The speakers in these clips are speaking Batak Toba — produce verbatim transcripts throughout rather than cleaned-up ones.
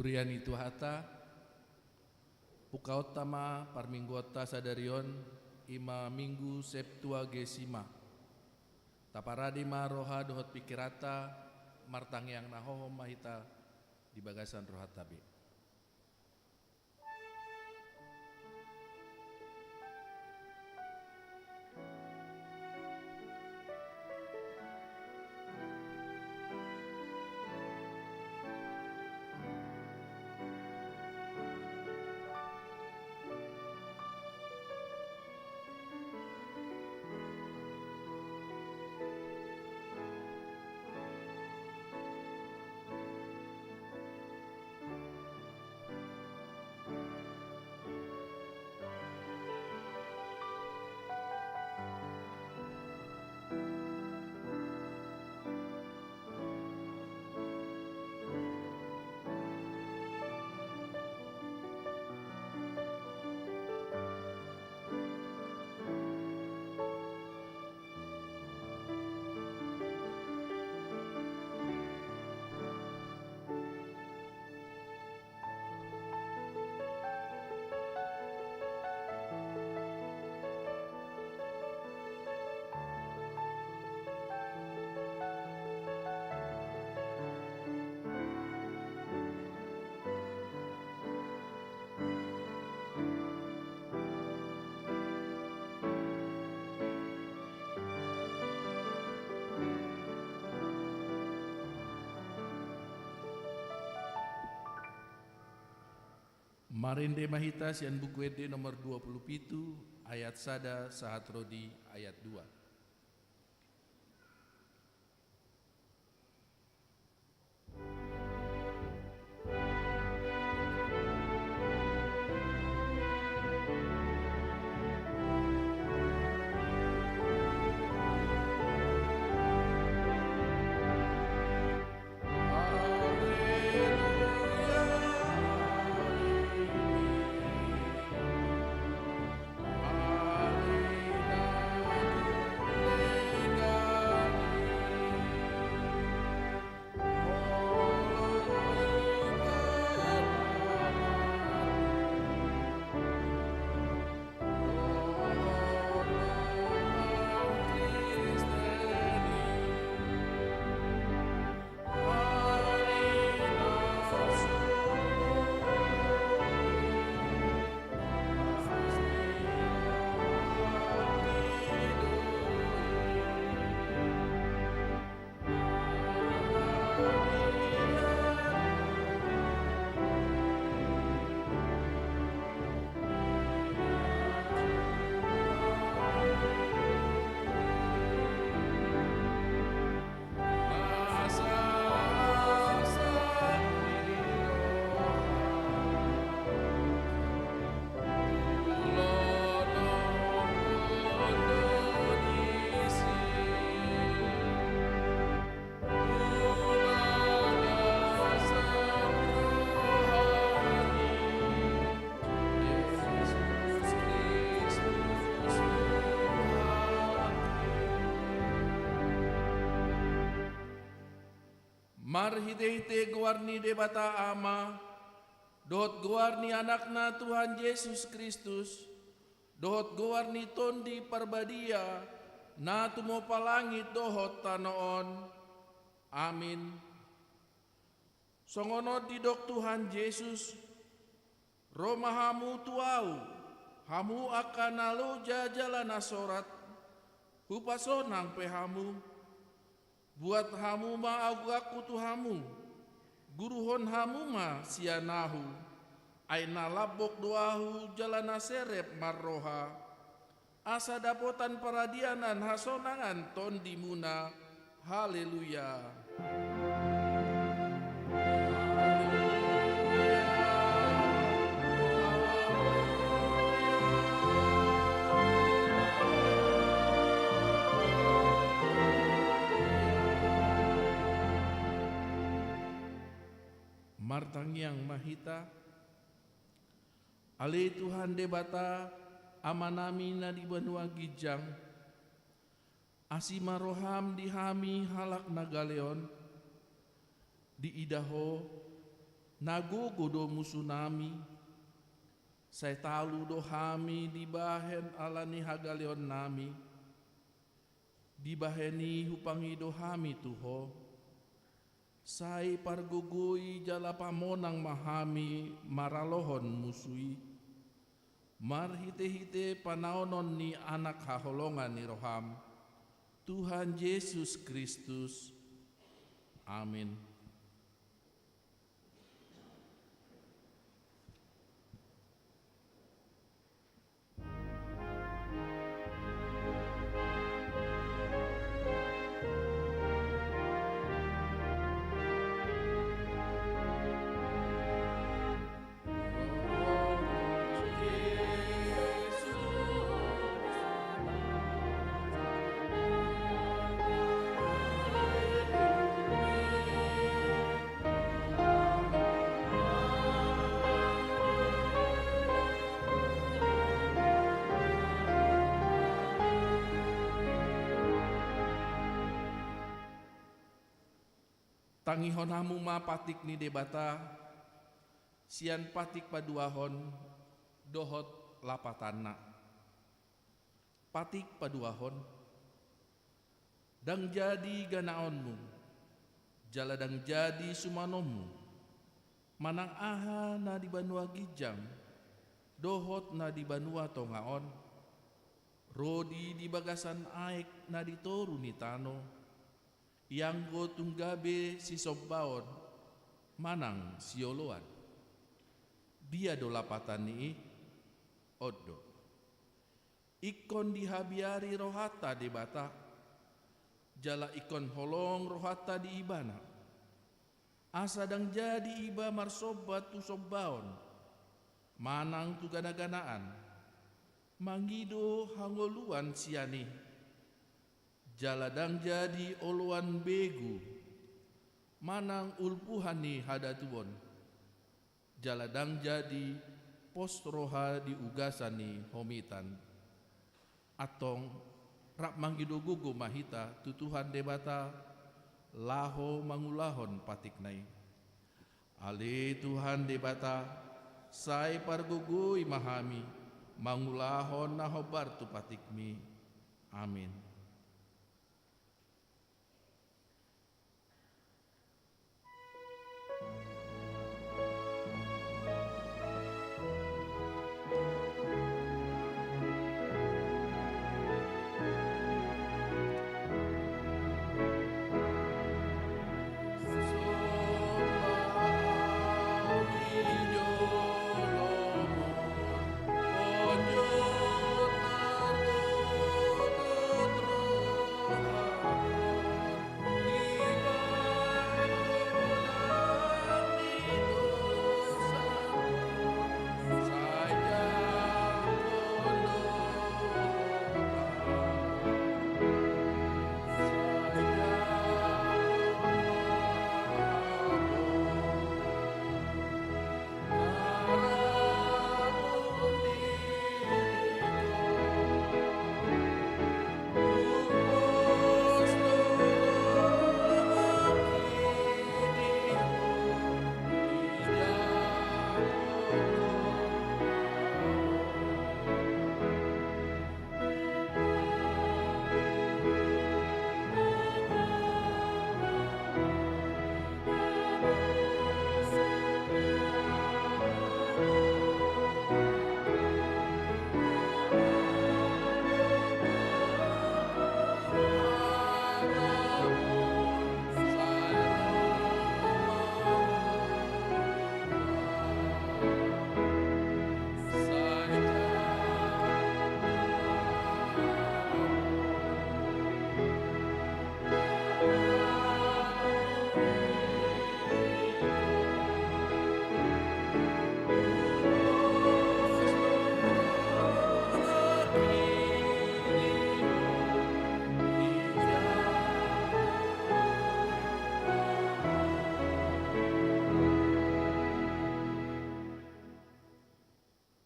Huria ni Tuhanta, bukaonta ma parmingguonta sadari on, i ma Minggu Septuagesima. Taparade ma roha dohot pingkiranta, martangiang na hohom ma hita di bagasan rohanta be. Marende ma hita sian Buku Ende nomor dua puluh pitu, ayat sada sahat ro di ayat dua. Marhitehite goar ni Debata Ama, dohot goar ni Anakna Tuhan Jesus Kristus, dohot goar ni Tondi Parbadia, na tumompa langit dohot tano on. Amin. Songon on didok Tuhan Jesus: Ro ma hamu tu Ahu, hamu angka na loja jala na sorat, Hupasonang pe hamu. Buat hamu ma agoanku tu hamu, guruhon hamu ma sian Ahu, ai na lambok do Ahu jala na serep marroha, asa dapotan paradianan hasonangan tondimuna. Haleluya. Martangiang ma hita. Ale Tuhan Debata, Amanami na di banua ginjang, asi ma roham di hami halak na gale on, diida Ho, Na gogo do musunami, sai talu do hami dibahen ala ni hagaleonnami. Dibahen i hupangido hami tu Ho, sai pargogoi jala pamonang ma hami maralohon musu i, marhitehite panaonon ni Anak haholongan ni roham, Tuhan Jesus Kristus. Amin. Tangihon hamu ma patik ni Debata, sian patik paduahon dohot lapatanna. Patik paduahon. Ndang jadi ganaonmu, jala ndang jadi sumanonmu, manang aha na di banua ginjang, dohot na di banua tonga on, rodi di bagasan aek na di toru ni tano, ianggo tung gabe sisombaon manang sioloan. Dia do lapatan ni i? On do. Ingkon dihabiari rohanta Debata, jala ingkon holong rohanta di Ibana. Asa ndang jadi iba marsomba tu sombaon, manang tu ganaganaan, mangido hangoluan sian i. Jala ndang jadi oloan begu, manang ulpuhan ni hadatuon. Jala ndang jadi pos roha di ugasan ni homitan. Antong, rap mangido gogo ma hita tu Tuhan Debata, laho mangulahon patikna i. Ale Tuhan Debata, sai pargogoi ma hami, mangulahon na hombar tu patikmi. Amin.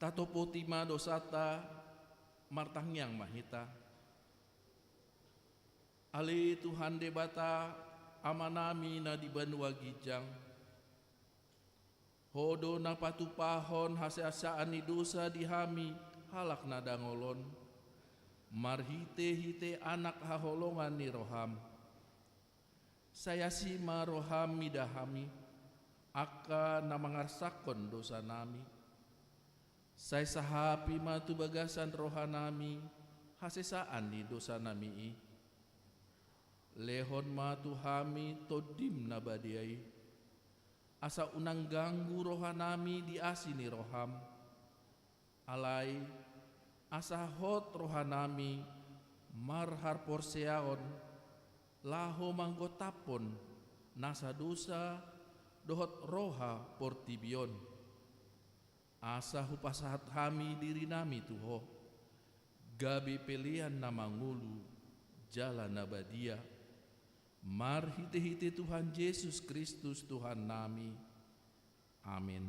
Tatopoti ma dosanta, martangiang ma hita. Ale Tuhan Debata, Amanami na di banua ginjang, Ho do na patupahon hasesaan ni dosa di hami halak na dangol on, marhitehite Anak haholongan ni roham. Sai asi ma roham mida hami, angka na mangarsakhon dosanami. Sai sahapi ma tu bagasan rohanami hasesaan ni dosanami i. Lehon ma tu hami Tondim na badia i, asa unang ganggu rohanami di asi ni roham. Alai, asa hot rohanami marhaporseaon, laho manggontaphon nasa dosa dohot roha portibi on. Asa hupasahat hami dirinami tu Ho, gabe pelean na mangolu jala na badia, marhitehite Tuhan Jesus Kristus Tuhannami. Amin.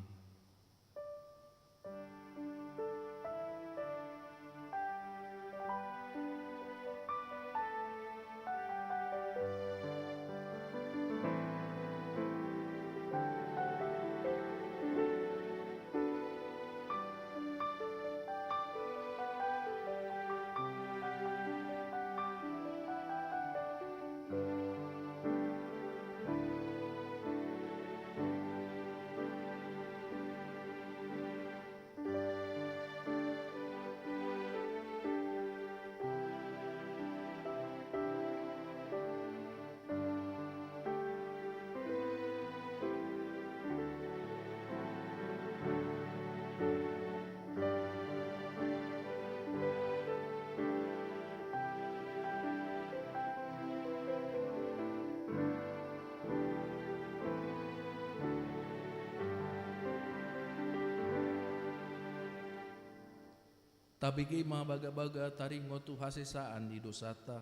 Tabege ma bagabaga taringot tu hasesaan ni dosanta.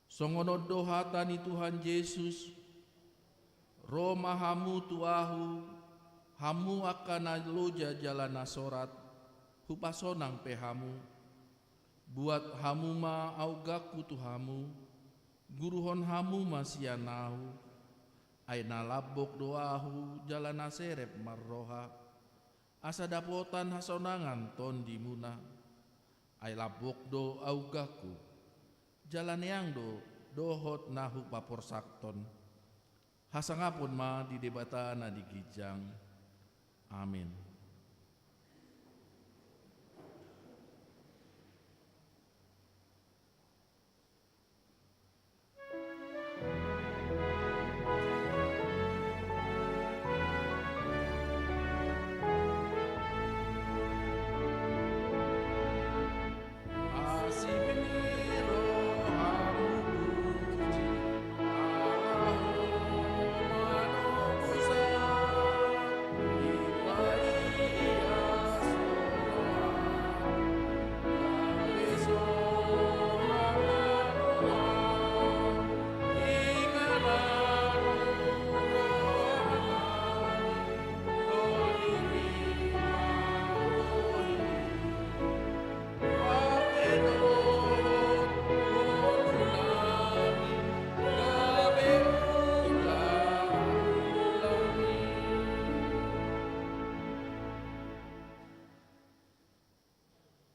Songon on do hata ni Tuhan Jesus: Ro ma hamu tu Ahu, hamu angka na loja jala na sorat, hupasonang pe hamu. Buat hamu ma augangku tu hamu, guruhon hamu ma sian Ahu, ai na lambok do Ahu jala na serep marroha, asa dapotan hasonangan tondimuna. Ai lambok do augangku, jala neang do dohot na hupaporsakhon. Hasangapon ma di Debata na di ginjang. Amin.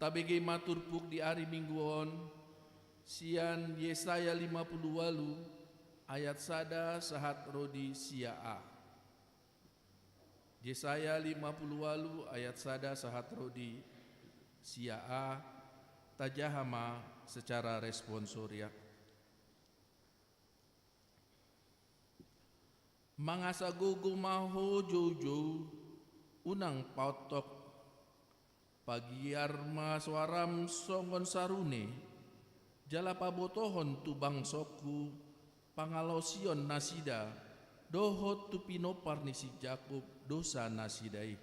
Tabege ma turpuk di ari Minggu on sian Yesaya lima pulu ualu ayat sada sahat ro di sia a. Yesaya lima pulu ualu ayat sada sahat ro di sia a. Tajaha ma secara responsoria. Mangasa gogo ma ho joujou, unang paontok. Pagiar ma soaram songon sarune, jala pabotohon tu bangsongku pangalaosion nasida, dohot tu pinompar ni si Jakob dosa nasida i.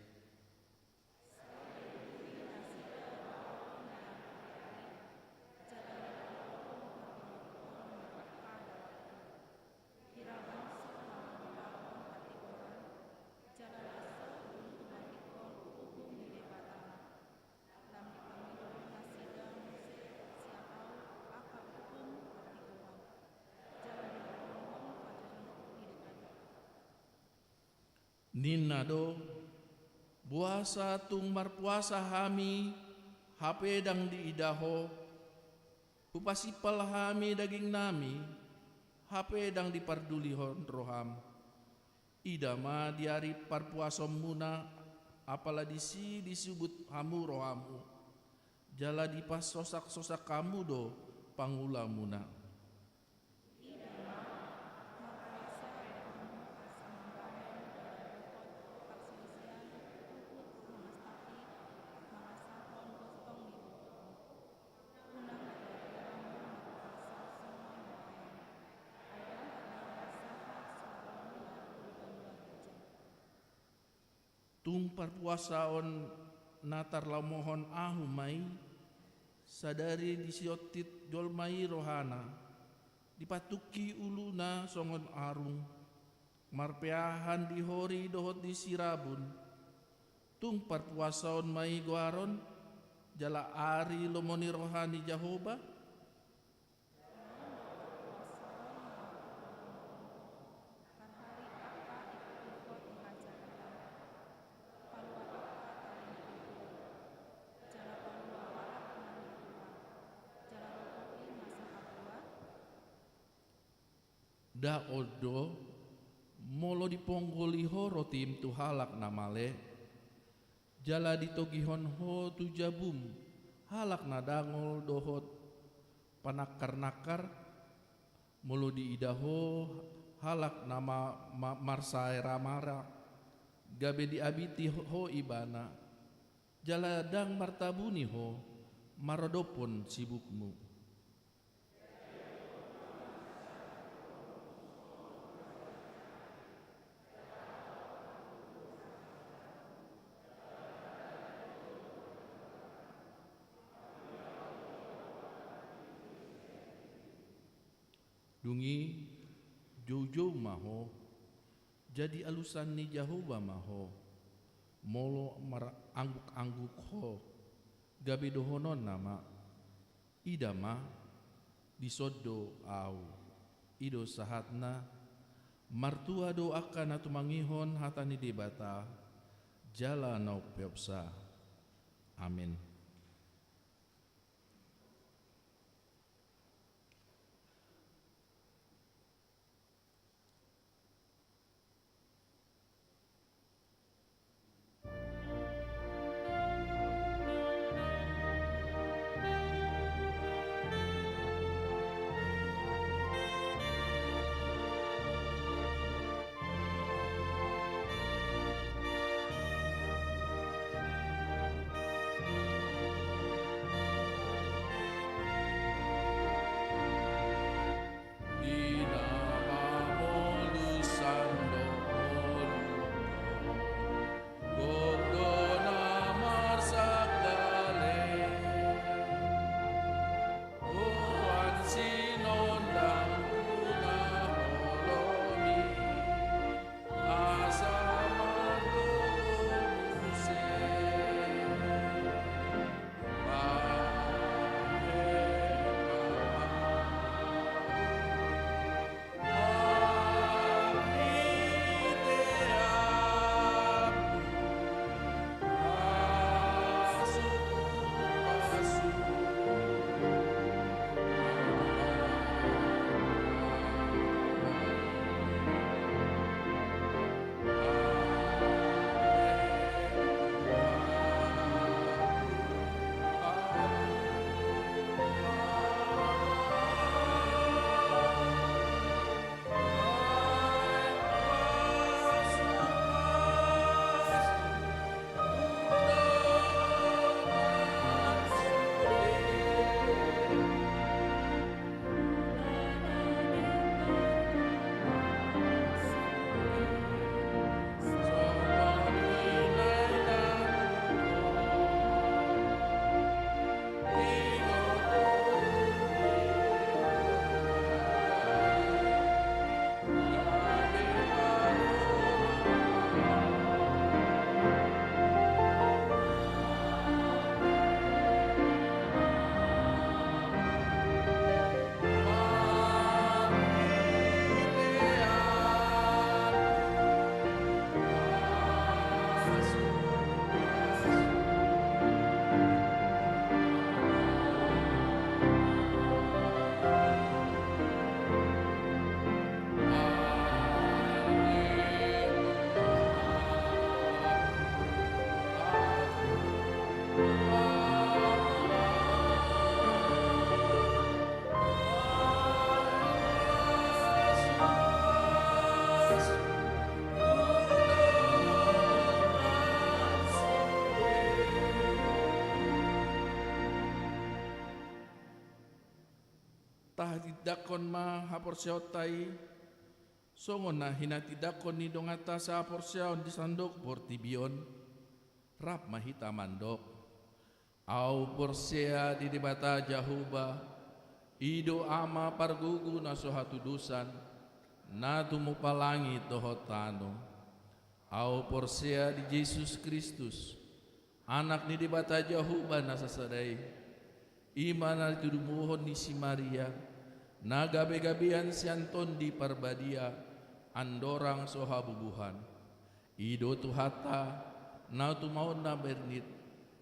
Ninna do: Boasa tung marpuasa hami, hape ndang diida Ho? Hupasimpal hami dagingnami, hape ndang dipardulihon roham. Ida ma di ari parpuasonmuna, apala disi disubut hamu rohamu, jala dipasosak-sosak hamu do pangulamuna. Tung parpuasaon na tarlomohon ahu ma i, sadari disiontit jolma i rohana, dipatungki uluna songon arung, marpeahan di hori dohot di sirabun. Tung parpuasaon ma i goaron, jala ari lomo ni roha ni Jahowa? Nda on do, molo diponggoli ho rotim tu halak na male, jala ditogihon ho tu jabum halak na dangol dohot panangkar-nangkar, molo diida ho halak na ma-, ma-, marsaera-mara, gabe diabiti ho ibana, jala ndang martabuni ho maradophon sibukmu. Dung i, joujou ma ho, jadi alusan ni Jahowa ma ho, molo marangguk-angguk ho, gabe dohononna ma: Ida ma, dison do ahu. I do sahatna. Martua do angka na tumangihon hata ni Debata, jala na umpeopsa. Amen. Tindangkon ma haporseaonta i, songon na hinatindangkon ni donganta sahaporseaon di sandok portibi on. Rap ma hita mandok: Ahu porsea di Debata Jahowa, i do Ama pargogo na so hatudosan, na tumompa langit dohot tano. Ahu porsea di Jesus Kristus, Anak ni Debata Jahowa na sasada i, i ma na tinumuhon ni si Maria, na gabegabean sian Tondi Parbadia, andorang so habubuhan. I do Tuhanta, na tumaonna bernit,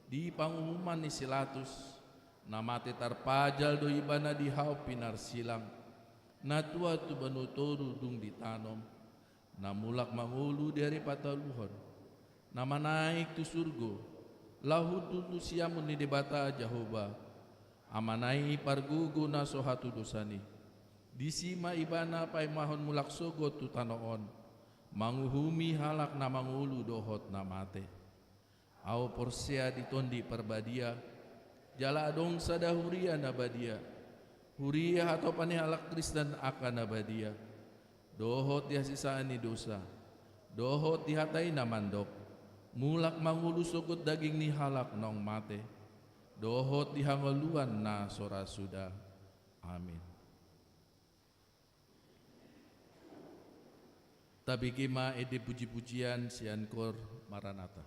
di panguhuman ni si Latus, na mate tarpajal do Ibana di hau pinarsilang, na tuat tu banua toru dung ditanom, na mulak mangolu di ari patoluhon, na manaek tu surgo, laho hundul tu siamun ni Debata Jahowa, Amana i pargogo na so hatudosan i. Disi ma Ibana paimahon mulak sogot tu tano on, manguhumi halak na mangolu dohot na mate. Ahu porsea di Tondi Parbadia, jala adong sada huria na badia, huria hatopan ni halak Kristen angka na badia, dohot di hasesaan ni dosa, dohot di hata i na mandok, mulak mangolu sogot daging ni halak naung mate, dohot di hangoluan na so ra suda. Amin. Tabege ma ende pujipujian sian Koor Maranatha.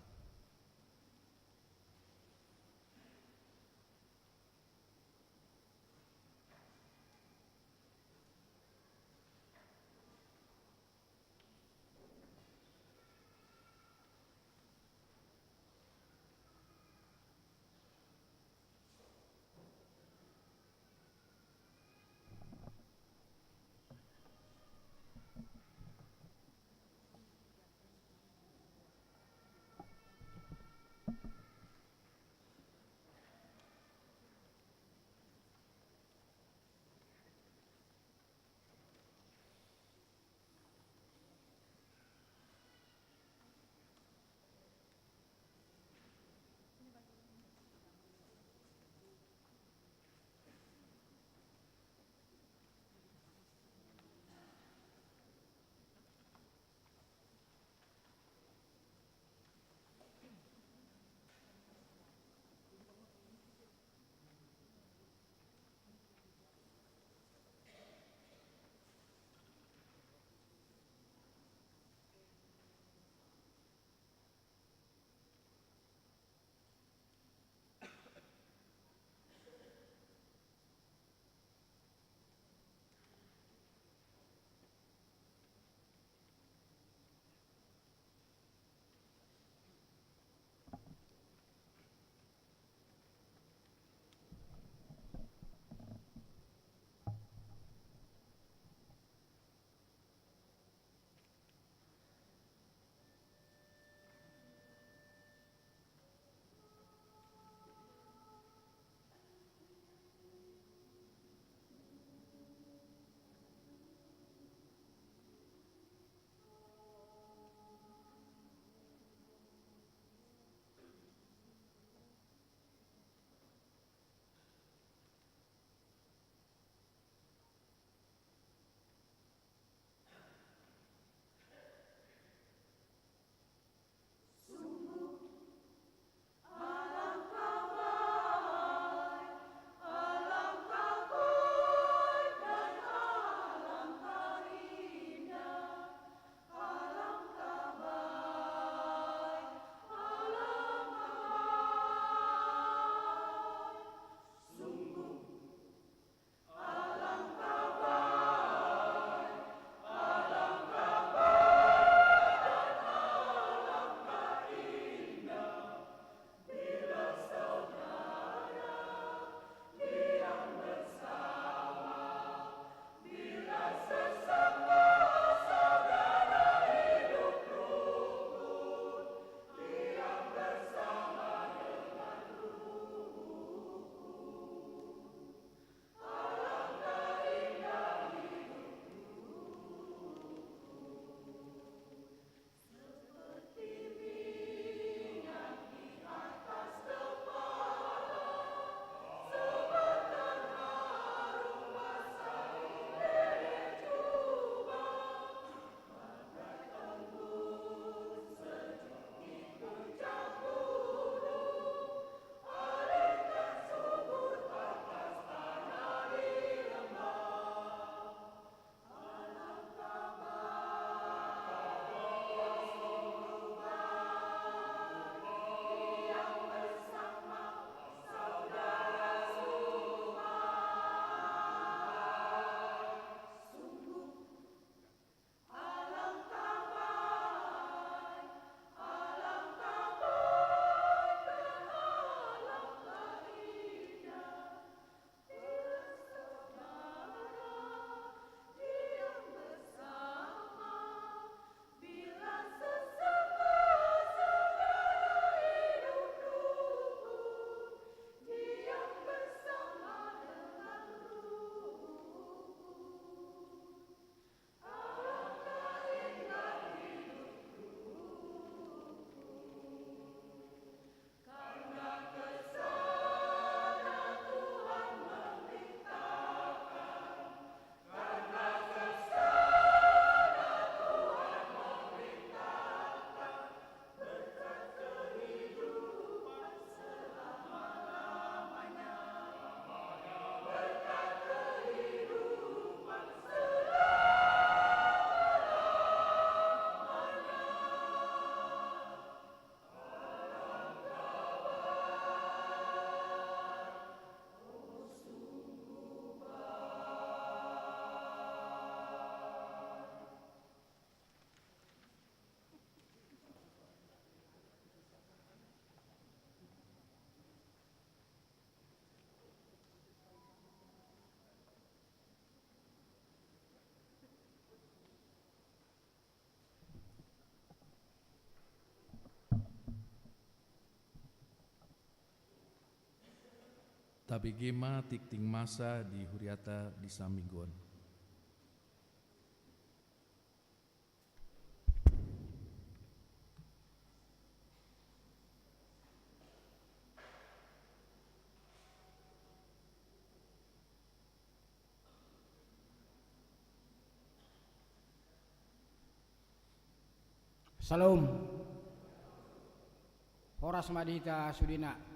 Tabege ma tingting masa di huriata di saminggu on. Syalom. Horas ma di hita sudena.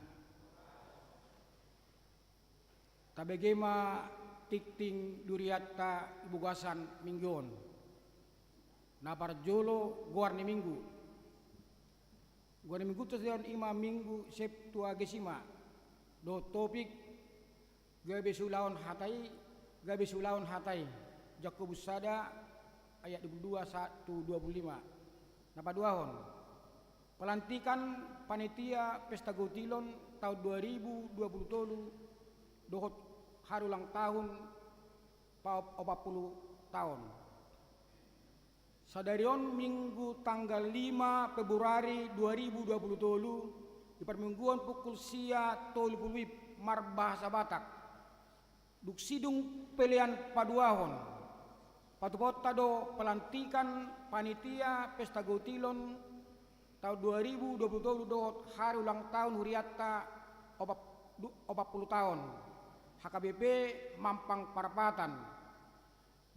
Tabege ma tingting durianta di bagasan minggu on. Na parjolo goar ni minggu. Goar ni minggu tu tingki on i ma minggu Septuagesima. Dohot topik gabe siulahon hata i, gabe siulahon hata i. Jakobus sada ayat dua puluh dua sa-, tu dua puluh lima. Na paduahon, pelantikan panitia pesta gotilon taon dua ribu dua puluh tolu dohot hari ulang tahun paop-, opat puluh taon. Sadari on Minggu tanggal lima Februari dua ribu dua puluh tolu, di parmingguon pukul sia tolu puluh wib marbahasa Batak. Dung sidung pelean paduahon, patupaonta do pelantikan panitia pesta gotilon taon dua ribu dua puluh tolu dohot hari ulang tahun hurianta opat, du-, opat puluh taon, H K B P Mampang Parapatan.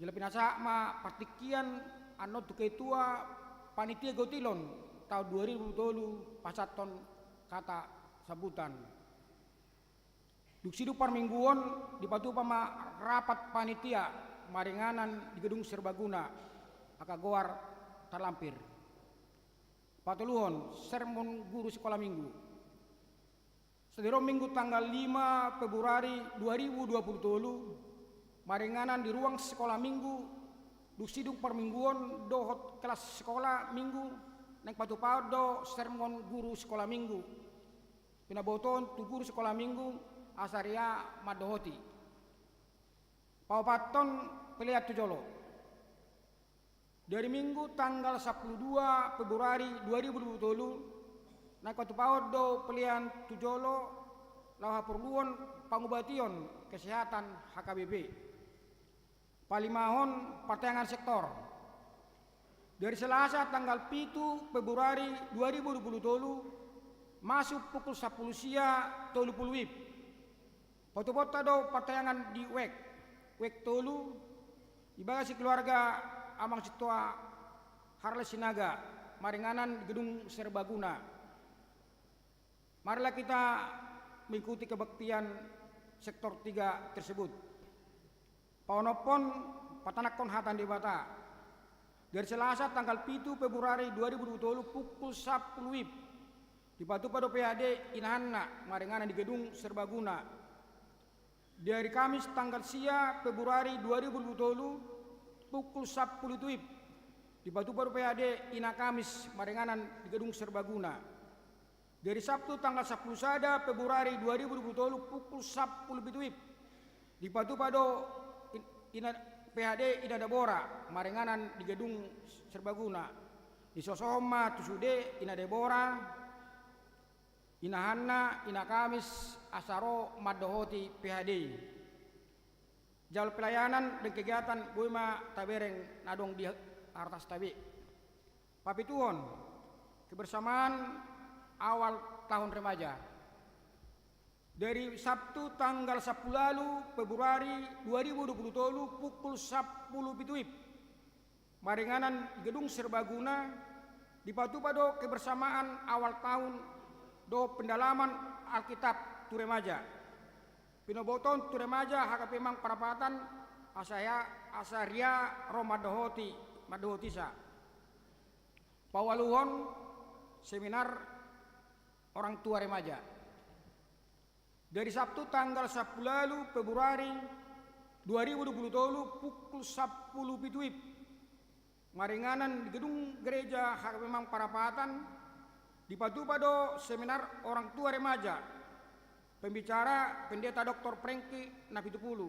Jala pinasahat ma partingkian annon tu ketua panitia gotilon taon dua ribu dua puluh tolu pasahathon kata sambutan. Dung sidung parmingguon dipatupa ma rapat panitia maringanan di Gedung Serbaguna, angka goar tarlampir. Patoluhon, sermon guru sikola minggu. Sadari on Minggu tanggal lima Februari dua ribu dua puluh tolu, maringanan di ruang sikola minggu, dung sidung parmingguon dohot kelas sikola minggu, naeng patupaon do sermon guru sikola minggu. Pinabotohon tu guru sikola minggu asa ria mandohoti. Paopathon, pelean tu jolo. Di ari Minggu tanggal sampulu dua Februari dua ribu dua puluh tolu, naeng patupaon do pelean tu jolo laho haporluhon pangubation kesehatan H K B P. Palimahon, partangiangan sektor. Di ari Selasa tanggal pitu Februari dua ribu dua puluh tolu, masuk pukul sampulu sia tolu puluh wib. Patupaonta do partangiangan di wek, wek tolu, di bagasan keluarga Amang Sintua Harles Sinaga, maringanan di Gedung Serbaguna. Marilah kita mengikuti kebaktian sektor tiga tersebut. Paonomhon, patanakhon hata ni Debata. Di ari Selasa tanggal pitu Februari dua ribu dua puluh tolu pukul sampulu wib, dipatupa do P H D inahanna maringanan di Gedung Serbaguna. Di ari Kamis tanggal sia Februari dua ribu dua puluh tolu pukul sampulu pitu wib, dipatupa do P H D ina Kamis maringanan di Gedung Serbaguna. Di ari Sabtu tanggal sampulu sada Februari dua ribu dua puluh tolu pukul sampulu pitu wib, dipatupa do in-, ina, P H D ina Debora maringanan di Gedung Serbaguna. Disosohon ma tu sude ina Debora, inahanna, ina Kamis asa ro mandohoti P H D. Jala pelayanan dan kegiatan boi ma tabereng na adong di atas tabe. Papituhon, kebersamaan awal tahun remaja. Di ari Sabtu tanggal sampulu ualu Februari dua ribu dua puluh tolu pukul sampulu pitu wib, maringanan di Gedung Serbaguna, dipatupa do kebersamaan awal tahun dohot pendalaman Alkitab tu remaja. Pinobothon tu remaja H K P Mampang Parapatan asa ria, asa ria ro mandohoti, mandohotisa. Paualuhon, seminar orang tua remaja. Di ari Sabtu tanggal sampulu ualu Februari dua ribu dua puluh tolu pukul sampulu pitu wib, maringanan di Gedung Gereja H K P Mampang Parapatan, dipatupa do seminar orang tua remaja. Pembicara Pendeta Doktor Prengki Napitupulu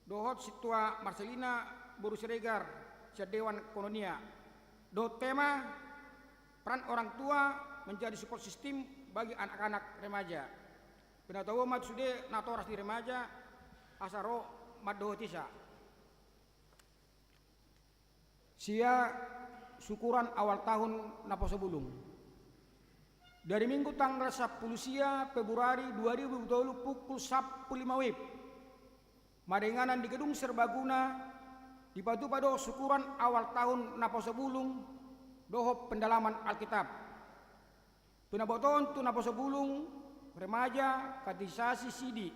dohot Sintua Marcelina boru Siregar sian Dewan Koinonia. Dohot tema, peran orang tua menjadi support system bagi anak-anak remaja. Pinatauon ma sude natoras ni remaja asa ro mandohoti sa. Sia syukuran awal tahun naposo bulung. Di ari Minggu tanggal sampulu sia Februari dua ribu dua puluh tolu pukul sampulu lima WIB, maringanan di Gedung Serbaguna, dipatupa do syukuran awal tahun naposo bulung dohot pendalaman Alkitab. Pinabotohon tu naposo bulung, remaja, katekisasi, sidi,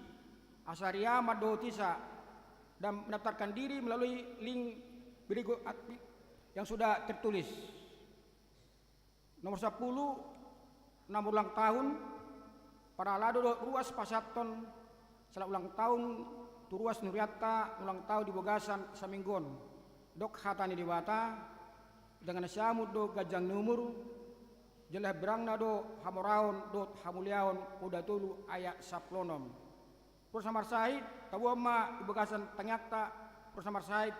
asa ro mandohoti sa dan mendaftarkan diri melalui link berikut yang sudah tertulis. Nomor sampulu, na marulang tahun, parhalado dohot ruas pasahathon selamat ulang tahun tu ruas ni hurianta ulang tahun di bagasan saminggu on. Dok hata ni Debata, denggan siamut do ganjang ni umur, jala berangna do hamoraon dohot hamuliaon. Poda tolu ayat sampulu onom. Pura na marsahit, taboan ma di bagasan tangiangta, pura na marsahit,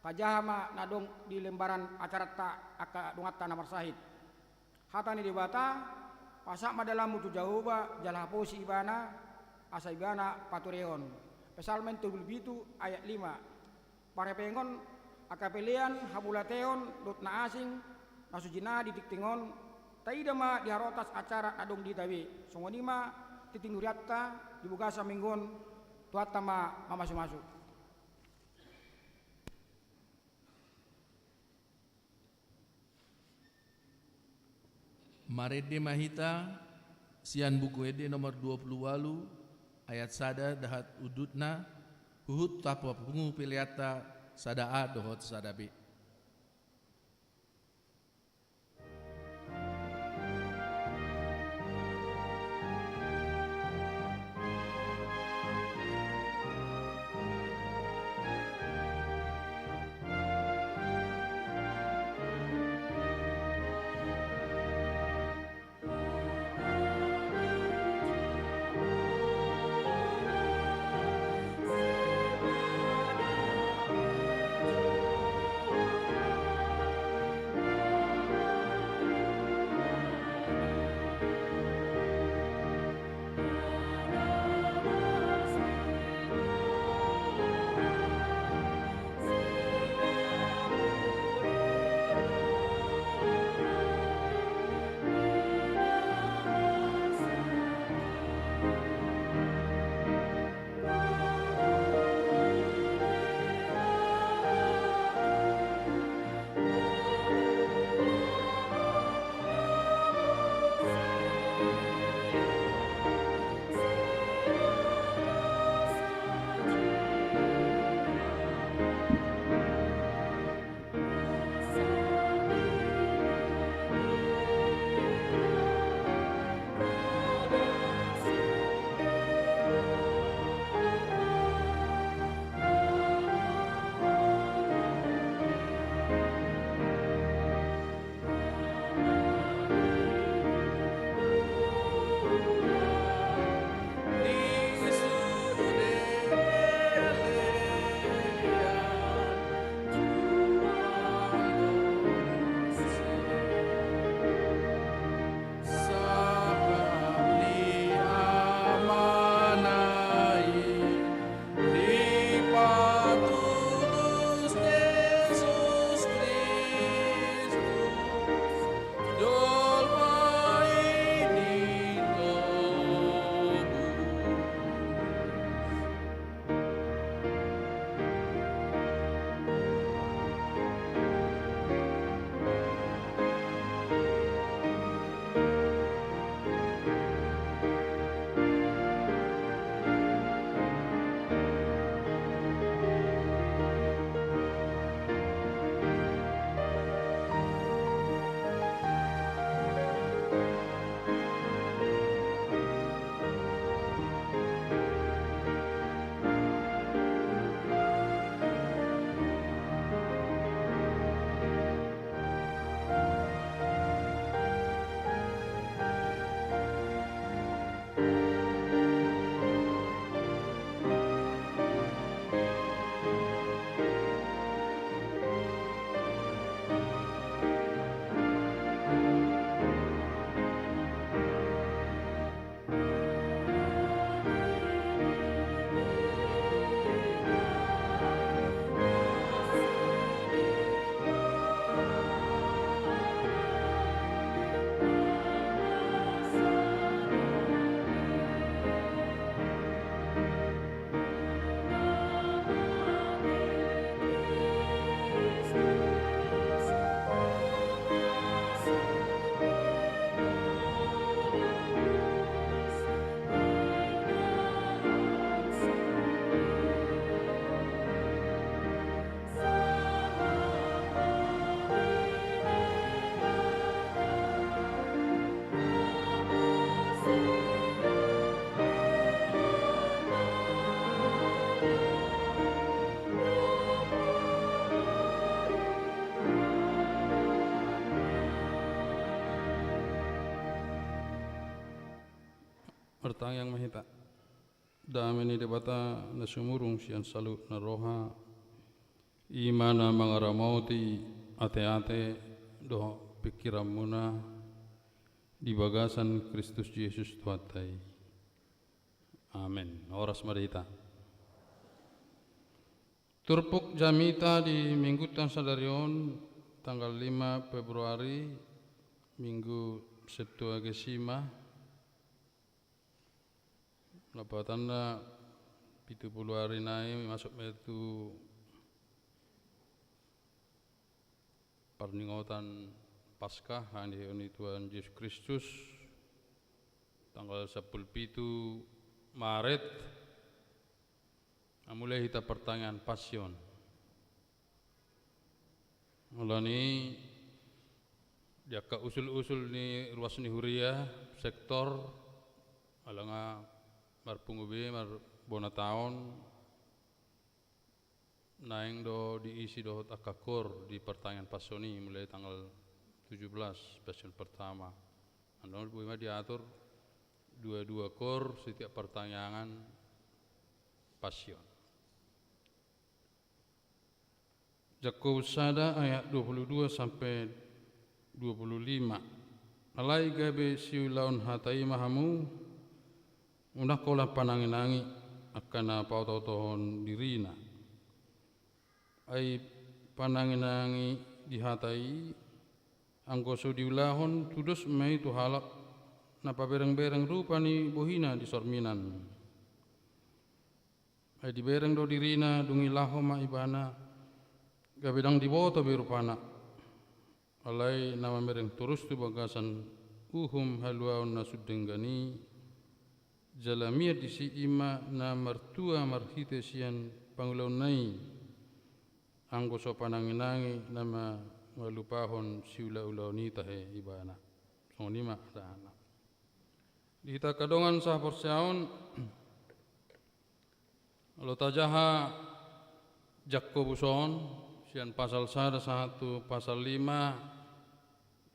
tajaha ma na adong di lembaran acaranta angka donganta na marsahit. Hata ni Debata, pasahat ma dalanmu tu Jahowa, jala haposi Ibana, asa Ibana paturehon. Psalmen tolu pulu pitu ayat lima. Parhepengon, angka pelean, hamauliateon dohot na asing na so jinala di tingting on, taida ma di harotas acara na adong di hita be. Songon i ma tingting ni hurianta di bagasan minggu on. Tuhanta ma mamasumasu. Marende ma hita sian Buku Ende nomor dua pulu ualu, ayat sada dohot undutna, huhut tapapungu peleanta sada A dohot sada B. Martangiang ma hita. Dame ni Debata na sumurung sian saluhutna roha, i ma na mangaramoti ateate dohot pingkiranmuna di bagasan Kristus Jesus Tuhanta i. Amen. Horas ma di hita. Turpuk jamita di minggunta sadari on, tanggal lima Februari, Minggu Septuagesima, lapatanna pitu pulu ari nai masuk ma i tu parningotan Paskah, hahaniheon ni Tuhan Jesus Kristus, tanggal sampulu pitu Maret, mulai hita partangiangan Pasion. Alani i di angka usul-usul ni ruas ni huria, sektor, ala nga marpungu be, marbona taon, naeng do diisi dohot angka koor di partangiangan Pasion i mulai tanggal tujuh belas, Pasion pertama. Andorang boi ma diatur dua-dua koor setiap partangiangan Pasion. Jakobus sada ayat dua pulu dua sampe dua pulu lima. Alai gabe siulaon hata i ma hamu, unang holan panangi-nangi angka na paoto-otohon dirina. Ai panangi-nangi di hata i, anggo so diulahon, tudos ma i tu halak na pabereng-bereng rupa ni bohina di sorminan. Ai dibereng do dirina dung i laho ma ibana, gabe ndang diboto be rupana. Alai na mamereng torus tu bagasan uhum haluaon na sun denggan i, jala mian disi i ma na martua marhite sian pangulaonna i, anggo so panangi-nangi na mangalupahon siula-ulaon i tahe ibana. Songon i ma hatana. Di hita angka dongan sahaporseaon, molo tajaha Jakobus on, sian pasal sada sahat tu pasal lima,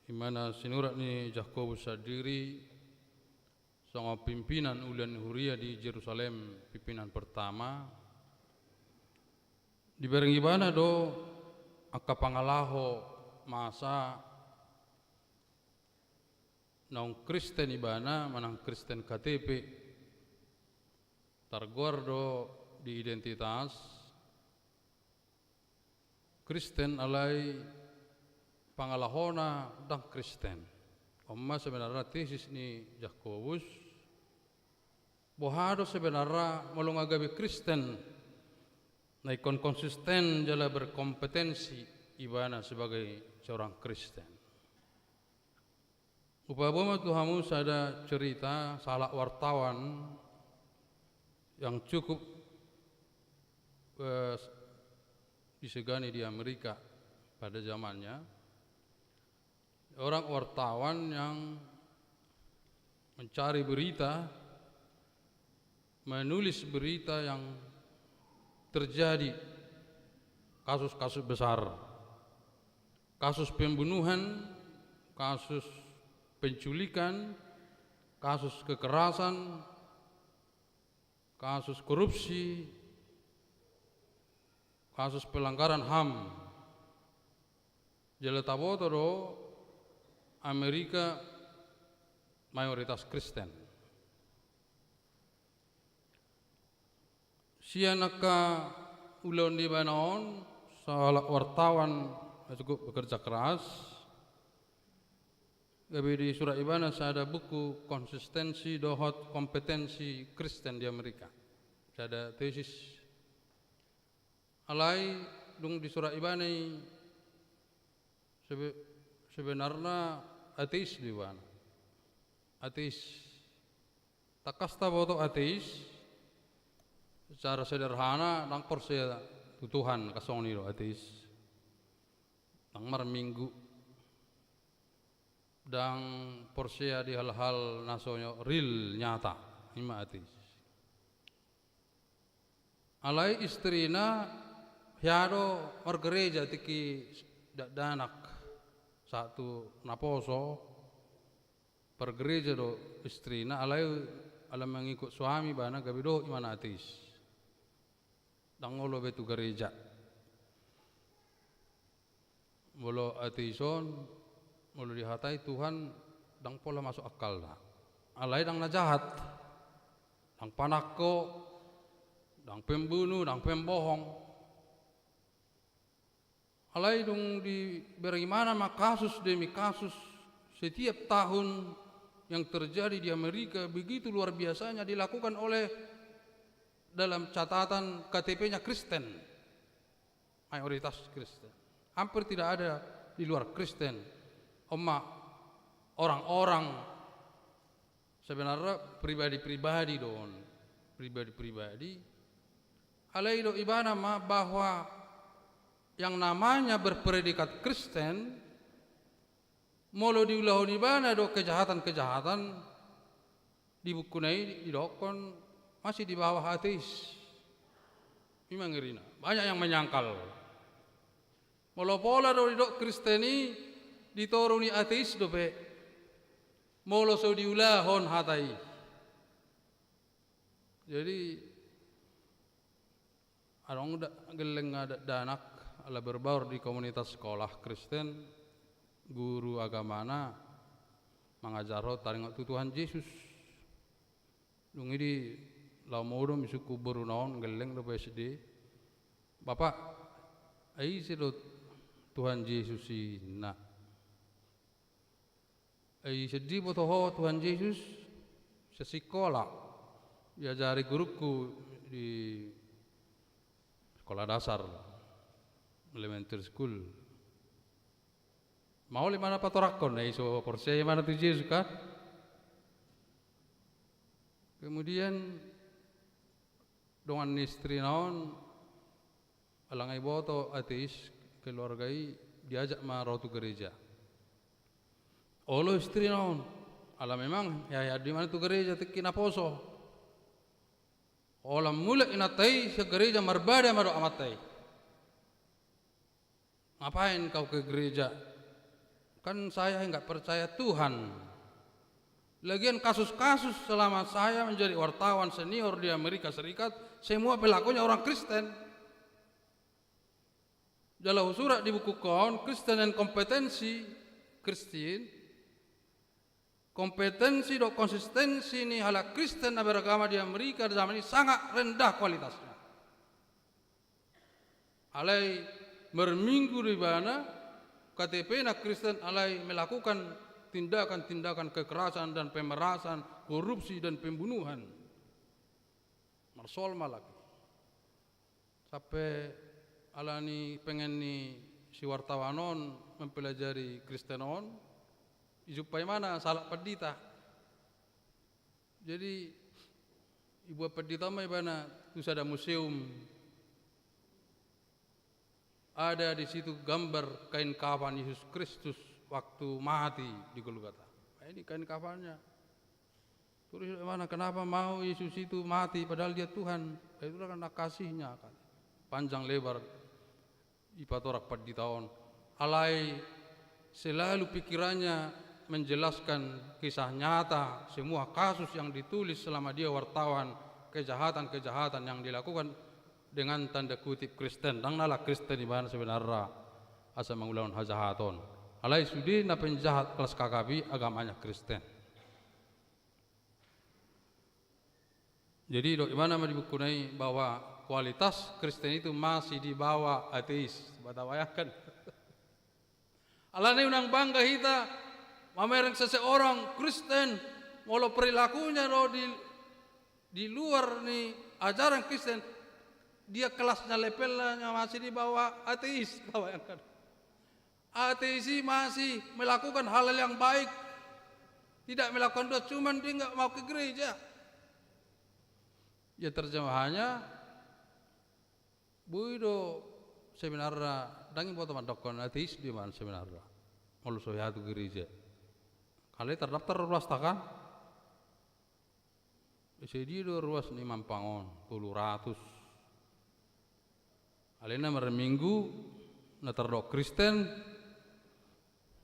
i ma na sinurat ni Jakobus sandiri, songon pimpinan uli ni huria di Jerusalem, pimpinan pertama, dibereng ibana do angka pangalaho masa naung Kristen ibana, manang Kristen K T P, targoar do di identitas Kristen alai pangalahona ndang Kristen. On ma sebenarna tesis ni Jakobus, boha do sebenarna molo nga gabe Kristen na ingkon konsisten jala berkompetensi ibana sebagai seorang Kristen. Hupaboa ma tu hamu sada cerita sahalak wartawan yang cukup, eh, disegani di Amerika pada zamannya. Seorang wartawan yang mencari berita, menulis berita yang terjadi, kasus-kasus besar, kasus pembunuhan, kasus penculikan, kasus kekerasan, kasus korupsi, kasus pelanggaran ham. Jala taboto do Amerika mayoritas Kristen. Sian angka ulaon ni ibana on, sahalak wartawan na cukup bekerja keras, gabe disurat ibana sada buku konsistensi dohot kompetensi Kristen di Amerika. Sada tesis. Alai dung disurat ibana i sebe-, sebenarna ateis do ibana. Ateis. Tangkas taboto ateis, secara sederhana, ndang porsea tu Tuhan, angka songon i do ateis. Ndang marminggu, ndang porsea di hal-hal na so real, nyata, i ma ateis. Alai istrina hea do margereja tingki dakdanak, sahat tu naposo, margereja do istrina, alai ala mangikut suami ibana gabe dohot ibana ateis. Ndang olo be tu gareja. Molo ateis on, molo dihatai Tuhan, ndang pola masuk akalna. Alai ndang na jahat. Ndang panangko, ndang pembunu, ndang pembohong. Alai dung dibereng ibana ma kasus demi kasus, setiap tahun yang terjadi di Amerika begitu luar biasanya dilakukan oleh, dalam catatan K T P-nya Kristen. Mayoritas Kristen. Hampir tidak ada di luar Kristen. On ma orang-orang, sebenarnya pribadi-pribadi do on. Pribadi-pribadi. Alai didok ibana ma bahwa yang namanya berpredikat Kristen, molo diulahon ibana do kejahatan-kejahatan, di bukuna i didokkon masih di bawah ateis. I ma ngerina. Banyak yang menyangkal. Molo pola do didok Kristen i di toru ni ateis dope. Molo so diulahon hata i. Jadi, adong da-, gelleng da-, dakdanak ala berbaur di komunitas sekolah Kristen, guru agamana mangajarhon taringot tu Tuhan Jesus. Dung i di laho modom isungkun boruna on, gelleng dope S D. "Bapak, ai ise do Tuhan Jesus i, Nak?" "Ai ise diboto ho Tuhan Jesus?" "Sian sikola. Diajari gurungku di sekolah dasar, elementary school." Maol ibana patorangkon, ai so porsea ibana tu Jesus kan. Kemudian dongan ni istrina on, ala nga diboto ateis keluarga i, diajak ma ro tu gereja. Olo istrina on, ala memang hehehe do ibana tu gereja tingki naposo. Holan mulak inanta i sian gereja, marbada ma dohot amanta i. "Ngapain kau ke gereja?" "Kan saya nggak percaya Tuhan. Lagian kasus-kasus selama saya menjadi wartawan senior di Amerika Serikat, semua pelakunya orang Kristen." Jala husurat di bukungkon, Kristen dan kompetensi, Kristen, kompetensi dohot konsistensi ni halak Kristen na beragama di Amerika zaman i sangat rendah kualitasnya. Alai marminggu do ibana, K T P-na Kristen, alai melakukan tindakan-tindakan kekerasan dan pemerasan, korupsi dan pembunuhan. Marsoal ma lagi. Sampe alani pengen ni si wartawan on mempelajari Kristen on, dijumpai ibana sahalak pandita. Jadi, dibuat pandita ma ibana tu sada museum. Ada di situ gambar kain kafan Yesus Kristus waktu mati di Golgota. Nah, ini kain kafannya. Terus ibana, "Kenapa mau Yesus itu mati padahal dia Tuhan?" "Ya, itulah karena kasihnya," kan. Panjang lebar dipatorang pandita on. Alai selalu pikirannya menjelaskan kisah nyata, semua kasus yang ditulis selama dia wartawan, kejahatan-kejahatan yang dilakukan dengan tanda kutip Kristen. Ndang na ala Kristen ibana sebenarna asa mangulahon hajahaton. Alai sude na penjahat kelas kakap i agamanya Kristen. Jadi, didok ibana ma di bukuna i bahwa kualitas Kristen itu masih di bawah ateis. Coba tabayangkan. Alani unang bangga hita mamereng seseorang Kristen, molo perilakunya do di, di luar ni ajaran Kristen, dia kelasnya, levelnya masih di bawah ateis. Tabayangkan. Ateis i masih melakukan hal-hal yang baik, tidak melakukan dosa, cuman dia nggak mau ke gereja. Ya, terjemahannya, boi do sebenarna, ndang diboto mandokkon ateis do ibana sebenarna. Molo so hea tu gereja. Alai tardaftar ruasta kan? Ise dia do ruas ni Mampang on, tolu ratus. Alai na marminggu, na tardok Kristen,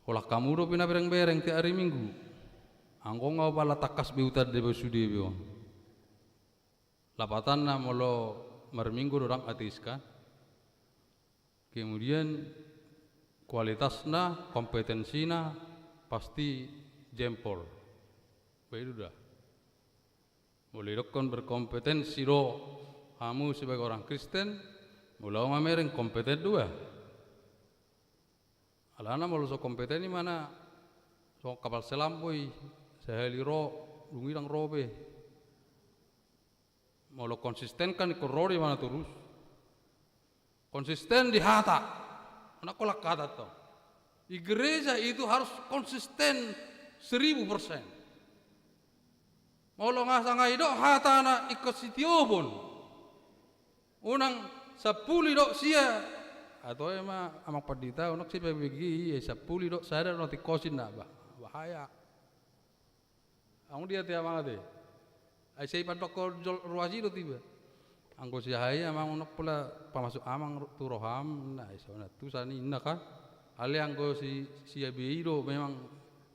holan hamu do pinabereng-bereng tiap ari Minggu. Anggo nga pala tangkas be huta deba sude be on. Lapatanna molo marminggu do ndang ateis kan. Kemudian kualitasna, kompetensina pasti jempol. Baik do da. Molo didokkon berkompetensi do hamu sebagai orang Kristen, molo au mamereng kompeten do ba. Alana molo so kompeten i mana so kapal selam boi, sahali ro, dung i ndang ro be. Molo konsisten kan ingkon ro do imana torus. Konsisten di hata. Mana kolak hata to. Di gereja itu harus konsisten seribu persen. Molo nga sanga idok hatana ingkon sitiobon. Unang sampulu idok sia. Atau ema amang pandita unang sipabege ia sampulu idok sada unang tingkosin na bah. Bahaya. Anggo dia te amang ate. Ai sai pandok jol ruas i do tiba. Anggo si ahai amang unang pola pamasuk amang tu roham na ai so na tu sani inna kan. Ale anggo si sia be i do memang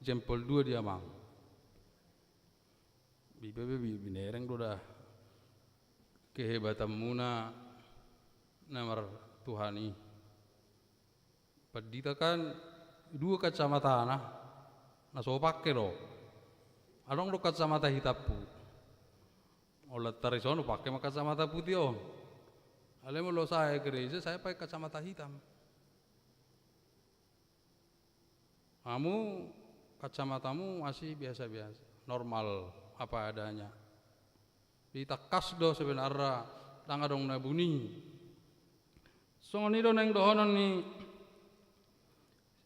jempol dua di amang. Bibe be binereng do da kehebatanmuna na mar Tuhan i. Pandita kan dua kacamatana na so pake do. Adong do kacamata hitampu. Olat tari sono pake ma kacamata putih on. Ale molo saya gereja saya pakai kacamata hitam. Hamu kacamatamu masih biasa-biasa, normal apa adanya. Ditangkas do sebenarna, ndang adong na buni. Songon i do naeng dohonon ni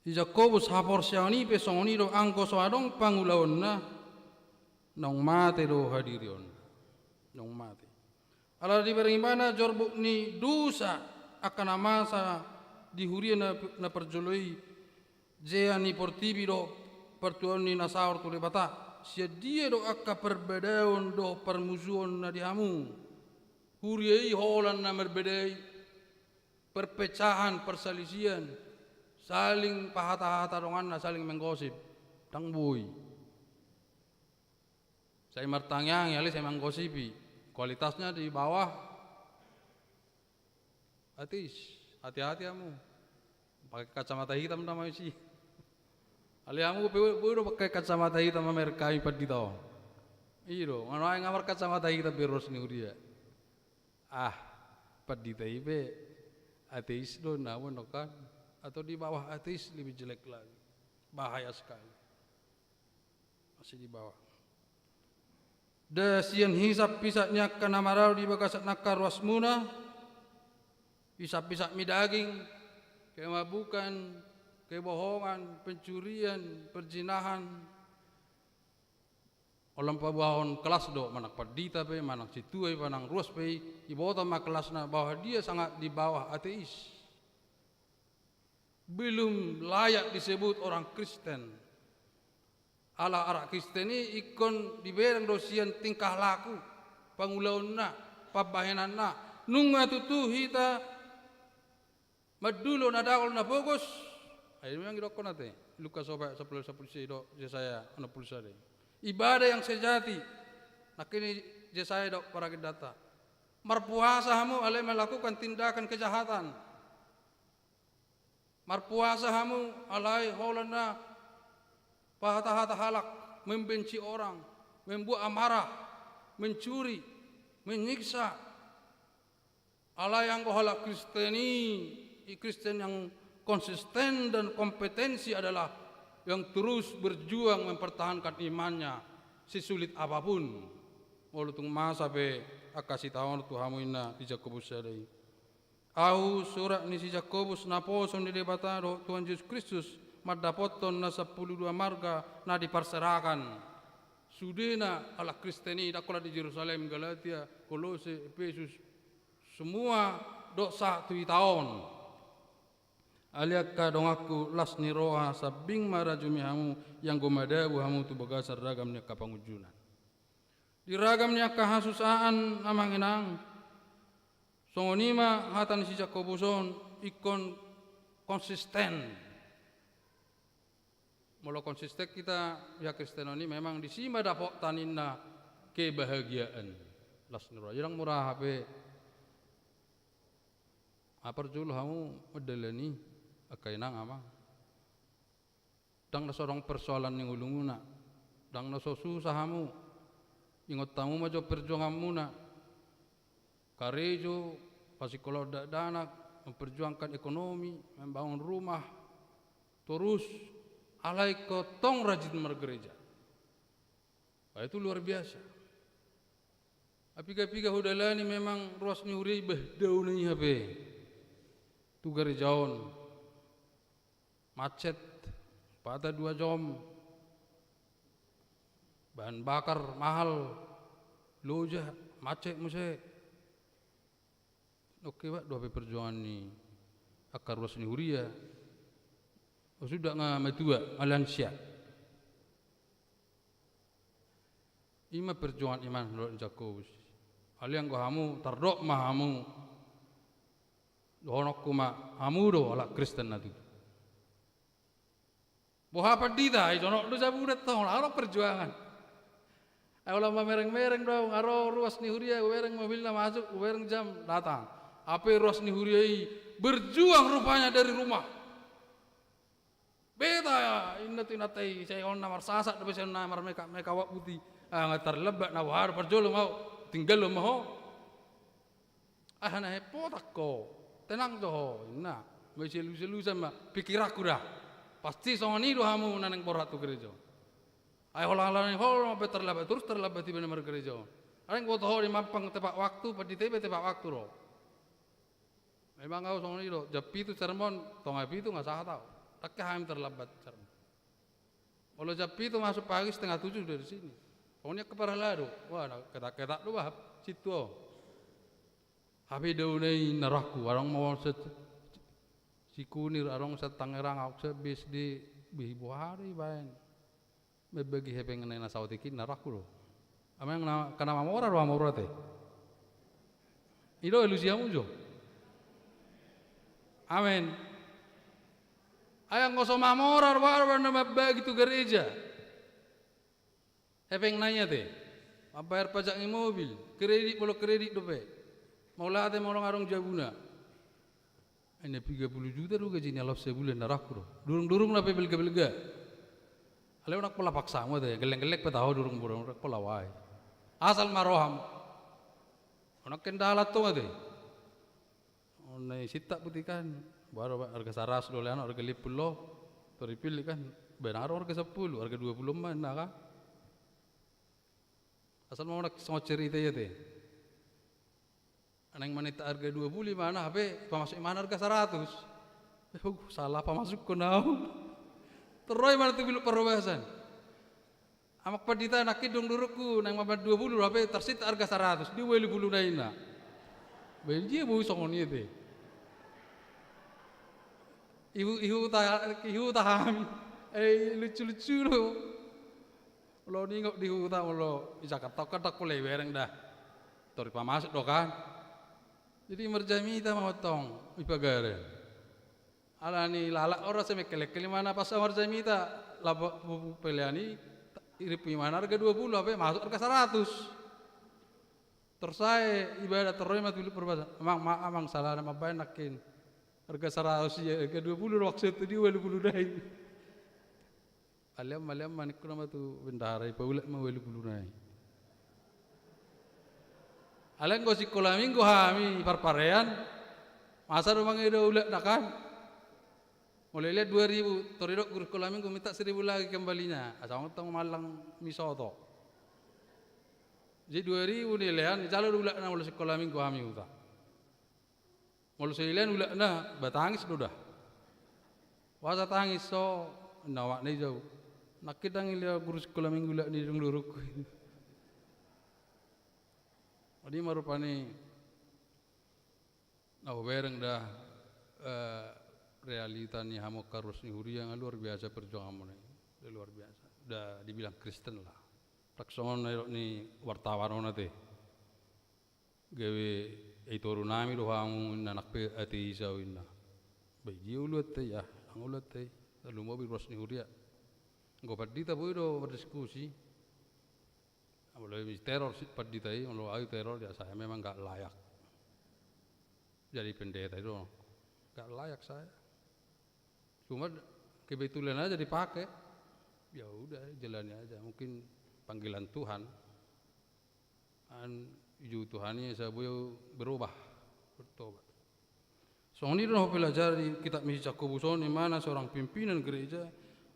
si Jakobus, haporseaon i pe songon i do, anggo so adong pangulaonna naung mate do hadirion. Naung mate. Ala dibereng ibana jorbut ni dosa angka na masa di huria na, na parjolo i, jea ni portibi dohot partuaon ni na saor tu Debata. Sian dia do angka parbadaon dohot parmusuon na di hamu? Huria i holan na marbadai, perpecahan, persalisian, saling pahata-hata donganna, saling menggosip. Ndang boi. Sai martangiangi ale sai manggosipi. Kualitasnya di bawah ateis. Hati-hati hamu. Pakai kacamata hitam nama isi. Ale hamu pe boi do pakai kacamata hitam mamereng hami pandita on. I do, ngano ae nga markacamata hitam be ruas ni huria. Ah, pandita i pe ateis do na kan. Atau di bawah ateis lebih jelek lagi. Bahaya sekali. Masih di bawah. Da sian hisap-hisap ni angka na maralo di bagasan angka ruasmuna, hisap-hisap ni daging, kemabukan, kebohongan, pencurian, perzinahan. Olo paboahon kelas do, manang pandita pe, manang sintua i, manang ruas pe i, diboto ma kelasna bahwa dia sangat di bawah ateis. Belum layak disebut orang Kristen. Ala anak Kristen i ingkon dibereng do sian tingkah laku, pangulaonna, pambahenanna. Nunga tutu hita mandulo na dangol na pogos. Ai memang didokkon ate Lukas opat sampulu sampulu sia i do Jesaya onom pulu sada i. Ibadah yang sejati. Nangkin i Jesaya do paragendanta. Marpuasa hamu alai melakukan tindakan kejahatan. Marpuasa hamu alai holan na pahata-hata halak, membenci orang, membuat amarah, mencuri, menyiksa. Alai anggo halak Kristen i, i Kristen yang konsisten dan kompetensi adalah yang terus berjuang mempertahankan imannya sesulit apapun. Molo tung masa pe angka sitaonon tu hamu inna di Jakobus sada i. Ahu, surat ni si Jakobus, naposo ni Debata dohot Tuhan Jesus Kristus, mandapothon na sampulu dua marga na diparserahan. Sudena halak Kristen i, ndang holan di Jerusalem, Galatia, Kolose, Epesus, semua dohot sahat tu hita on. Ale angka donganku las ni roha, sambing ma rajumi hamu, ianggo madabu hamu tu bagasan ragam ni angka pangunjunan. Di ragam ni angka hasusaan, amang inang, songon i ma hata ni si Jakobus on, ingkon konsisten. Molo konsisten hita di hakristenon i, memang disi ma dapotta ninna kebahagiaan. Las ni roha. Ndang mura hape. Parjolo hamu mandalani, angka inang amang. Ndang na so adong persoalan ni ngolumuna. Ndang na so susah hamu. Ingot hamu ma jo perjuanganmuna. Karejo, pasingkolahon dakdanak, memperjuangkan ekonomi, membangun rumah. Torus, alai ingkon tong rajin margereja. Wah, itu luar biasa. Piga-piga hudalani memang ruas ni huria i, bah, dauna i hape. Tu gereja on. Macet, umpama dua jom. Bahan bakar mahal. Loja, macet muse. Oke, bah, do hape perjuangan ni angka ruas ni huria. Suda nga matua, nga lansia. I ma perjuangan iman dohot ni Jakobus. Alai anggo hamu, tardok ma hamu. Dohononku ma, hamu do halak Kristen na tutu. Boha pandita, ai jonok do jabuna tong, adong perjuangan. Ai holan mamereng-mereng do, nga ro ruas ni huria, hubereng mobilna masuk, hubereng jam datang. Hape ruas ni huria i berjuang rupanya dari rumah. Beta, inna tu inanta i, sai on na marsasak dope, sai on na marmekap-mekap, wak buti. Ah, nga tarlambat na boha do, parjolo ma au, tinggalhon ma ho. Ah, na hepotangko, tenang jo ho, inna. Masialusalusan ma pikiranku da. Pasti songon i do hamu na naeng borhat tu gereja on. Ai holan-holan i ho ma pe tarlambat, torus tarlambat iba na margereja on. Alai nga boto ho di mampang tepat waktu, pandita iba tepat waktu do. Memang au songon i do, jam pitu sermon, tonga pitu nga sahat au. Ndang hea hami tarlambat sermon. Molo jam pitu masuk pagi, setengah tujuh dari sini. Songon i angka parhalado. Wah, na ketak-ketak do bah, situ au. Hape dauna i na rohangku, adong ma on se-, si Kunir, adong sian Tangerang, ahu sian B S D, bah, boha do ibaen. Mambagi hepengna i na saotik i na rohangku do. Amang na, angka na mamora do hamu ate. I do alusi hamu jo. Amen. Ai anggo so mamora do, baru na mambagi tu gereja. Hepengna i ate. Mambayar pajak ni mobil, kredit molo kredit dope. Mauliate molo nga adong jabuna. Ai na piga pulu juta do gaji ni alaon sabulan na rohangku do. Durung-durung na pe belga-belga. Alai unang pola paksa hamu ate, gelleng-gelleng pe taho durung, durung pola wai. Asal ma roham. Unang kendala tong ate. On na i sintak putikan. Baru arga saratus do lean, arga lima pulu. Tor dipilih kan. Baen adong arga sampulu, arga dua pulu ma inna kan. Asal ma unang songon cerita i ate. Naeng maninta arga dua pulu imana, hape pamasuk imana arga saratus. Eh, uh, salah pamasukkon au. Tor ro imana tu Biluk Parhobasan. Amang pandita, nangkin dung durungku, naeng mambaen dua pulu, hape tarsintak arga saratus, dia ualu pulu na inna. Baen dia boi songon i ate. Ihu-, ihuta, ihuta hami. Eh, lucu-lucu do. Molo ningot di huta, molo di Jakarta kan ndang pola ibereng da. Tor ipamasuk do kan. Jadi marjamita ma ho tong i pagarin. Alani lalak on ro, sai mengkelengkel imana pas au marjamita. Laba pupuk pelean i, ta-, irip imana arga dua pulu, hape masuk arga saratus. Tor sae ibadah, tor ro ima tu Biluk Parhobasan. Amang, ma-, amang, salahna mambaen nangkin. Arga saratus i, arga dua pulu do maksudhu, dia ualu pulu na i. Malean, malean ma ningku nama tu bendahara i, paulak ma ualu pulu na i. Alai anggo sikola minggu hami parparean, masa do mangido ulakna kan. Molo ilean dua ribu, tor didok guru sikola minggu minta seribu lagi kembalinya. Asa on tong mallang mi soto. Jadi dua ribu nilean, dijalo do ulakna molo sikola minggu hami huta. Molo so ilean ulakna, ba tangis do da. Boasa tangis ho, inna omakna i, jau. Nangkin ndang ilea guru sikola minggu ulak ni dung durungku. Jadi ma rupani na hubereng da, eh, realita ni hamu angka ruas ni huria, nga luar biasa perjuanganmuna i. Nga luar biasa. Da dibilang Kristen lah. Ndang songon na didok ni wartawan on ate. Gabe i toru nami do hamu inna, nang pe ateis au inna. Ba ijia uluanta i, ah, ndang uluanta i. Tarlumobi ruas ni huria. Anggo pandita boi do mardiskusi. Molo Teror si pandita i, molo au teror ya saya memang nggak layak jadi pendeta itu, nggak layak saya. Cuma kebetulan aja dipakai, ya udah jalani aja, mungkin panggilan Tuhan. An ju Tuhan i, saya boi berubah, bertobat. Songon i do na hupelajari di kitab misi Jakobus on, imana seorang pimpinan gereja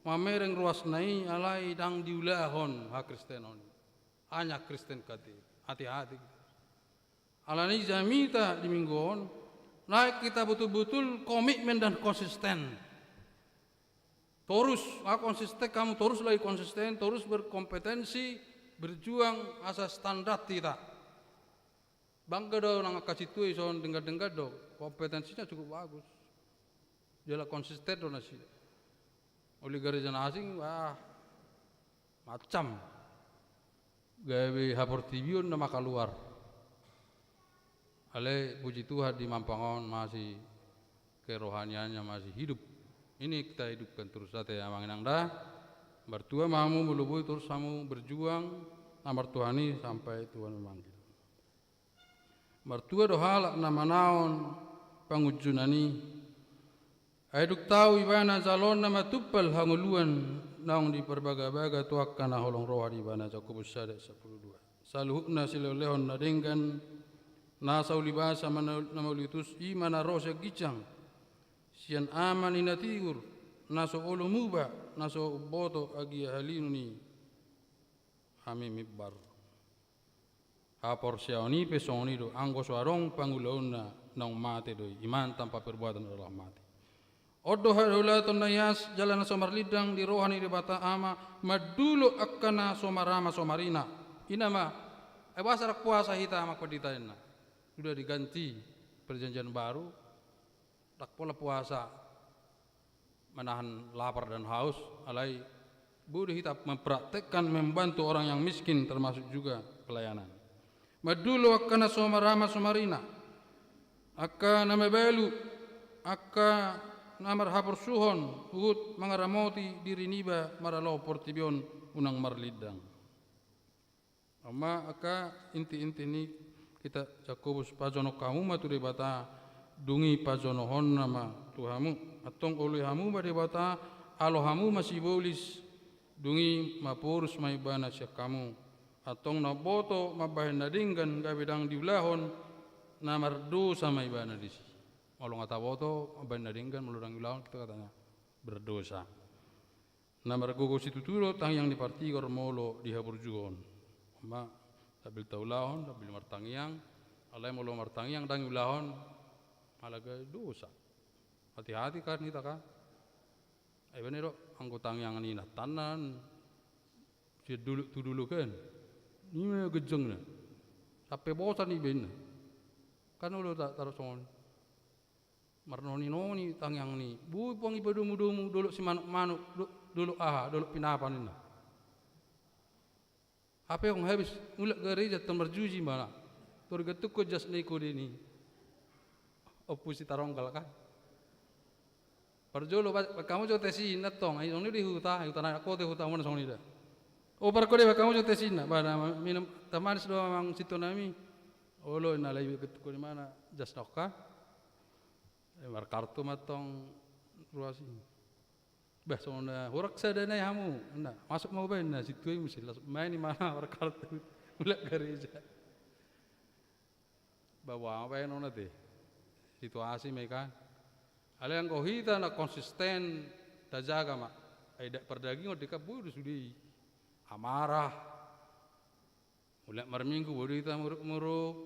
mamereng ruasna i alai ndang diulahon hakristenon i. Hanya Kristen kate, hati-hati. Alani jamita di minggu on, naik kita betul-betul komitmen dan konsisten. Torus, ah, konsisten, kamu torus lagi konsisten, torus berkompetensi, berjuang asa standar kita. Bangga do nang angka sintua i, son denggan-denggan do, kompetensinya cukup bagus. Jala konsisten do nasida. Uli gareja na asing, wah, macam gabe haportibion na makaluar. Alai puji Tuhan, di Mampang on masih kerohaniannya masih hidup. Ini kita hidupkan terus ate amang inang da. Martua ma hamu molo boi torus hamu berjuang na martuhan i sampai Tuhan memanggil. Martua do halak na manaon pangunjunan i. Ai dung tau ibana jaloonna matumpal hangoluan naung diparbagabaga tu angka na holong roha di ibana, Jakobus sada sapuluh dua. Saluhutna silehonlehon na denggan, na saulibasa, na mauliutus, i ma na ro sian ginjang, sian Ama ni na tiur, na so olo muba, na so umboto agia halilu ni hami mimbar. Haporseaon i pe songon i do, anggo so adong pangulaonna naung mate do i, iman tanpa perbuatan adalah mati. On do hadaulaton na ias jala na so marlindang di roha ni Debata Ama, mandulo angka na so marama so marina. I na ma, ai boasa ndang puasa hita amang pandita inna. Sudah diganti perjanjian baru, ndang pola puasa menahan lapar dan haus, alai boi do hita mempraktekkan membantu orang yang miskin, termasuk juga pelayanan. Mandulo angka na so marama so marina, angka na mabalu, angka na marhaporsuhon, huhut mangaramoti diri niba maralohon portibi on unang marlindang. On ma angka inti-inti ni kitab Jakobus, pajonok hamu ma tu Debata, dung i pajonohonna ma tu hamu. Antong oloi hamu ma Debata, alo hamu ma sibolis, dung i maporus ma ibana sian hamu. Antong na umboto mambahen na denggan gabe ndang diulahon, na mardosa ma ibana disi. Molo nga taboto mambahen na denggan molo ndang diulahon, kita katanya berdosa. Na margogo situtu do tangiang ni partigor molo di haburjuon. On ma sambil taulahon, sambil martangiang, alai molo martangiang ndang diulahon, ala gabe dosa. Hati-hati kan hita kan. Ai bane do anggo tangiang ni inantanna, sian dolok tu dolok kan. I ma ganjangna. Sampe bosan iba inna. Kan olo ta-, taruh songon i. Marnoni-noni tangiang ni, boi puang ipadomu-domu dolok simanuk-manuk, do-, dolok aha, dolok pinapan inna. Hape on habis mulak gareja tong marjuji ma na. Tor gantung ho jas ni kode ni Ompu Sitaronggal kan. Parjolo ba-, baen hamu jo tesi inna tong, ai songon i do di huta, huta na kote huta muna songon i da. O parkode, baen hamu jo tesi inna, ba na minum teh manis do amang sintonami. Olo inna, alai gantung ho di mana jas na on kan. Eh, markartu ma tong ruas i. Bah, songon na hurang sada nai hamu. Nah, masuk ma hubaen na sintua i muse. Langsung main i ma na markartu. Mulak gareja. Bah, boha ma baenonna te. Situasi ma i kan. Alai anggo hita na konsisten, tajaga ma. Ai dak pardagingon deka boi do sude i. Amarah. Mulak marminggu boi do hita muruk-muruk.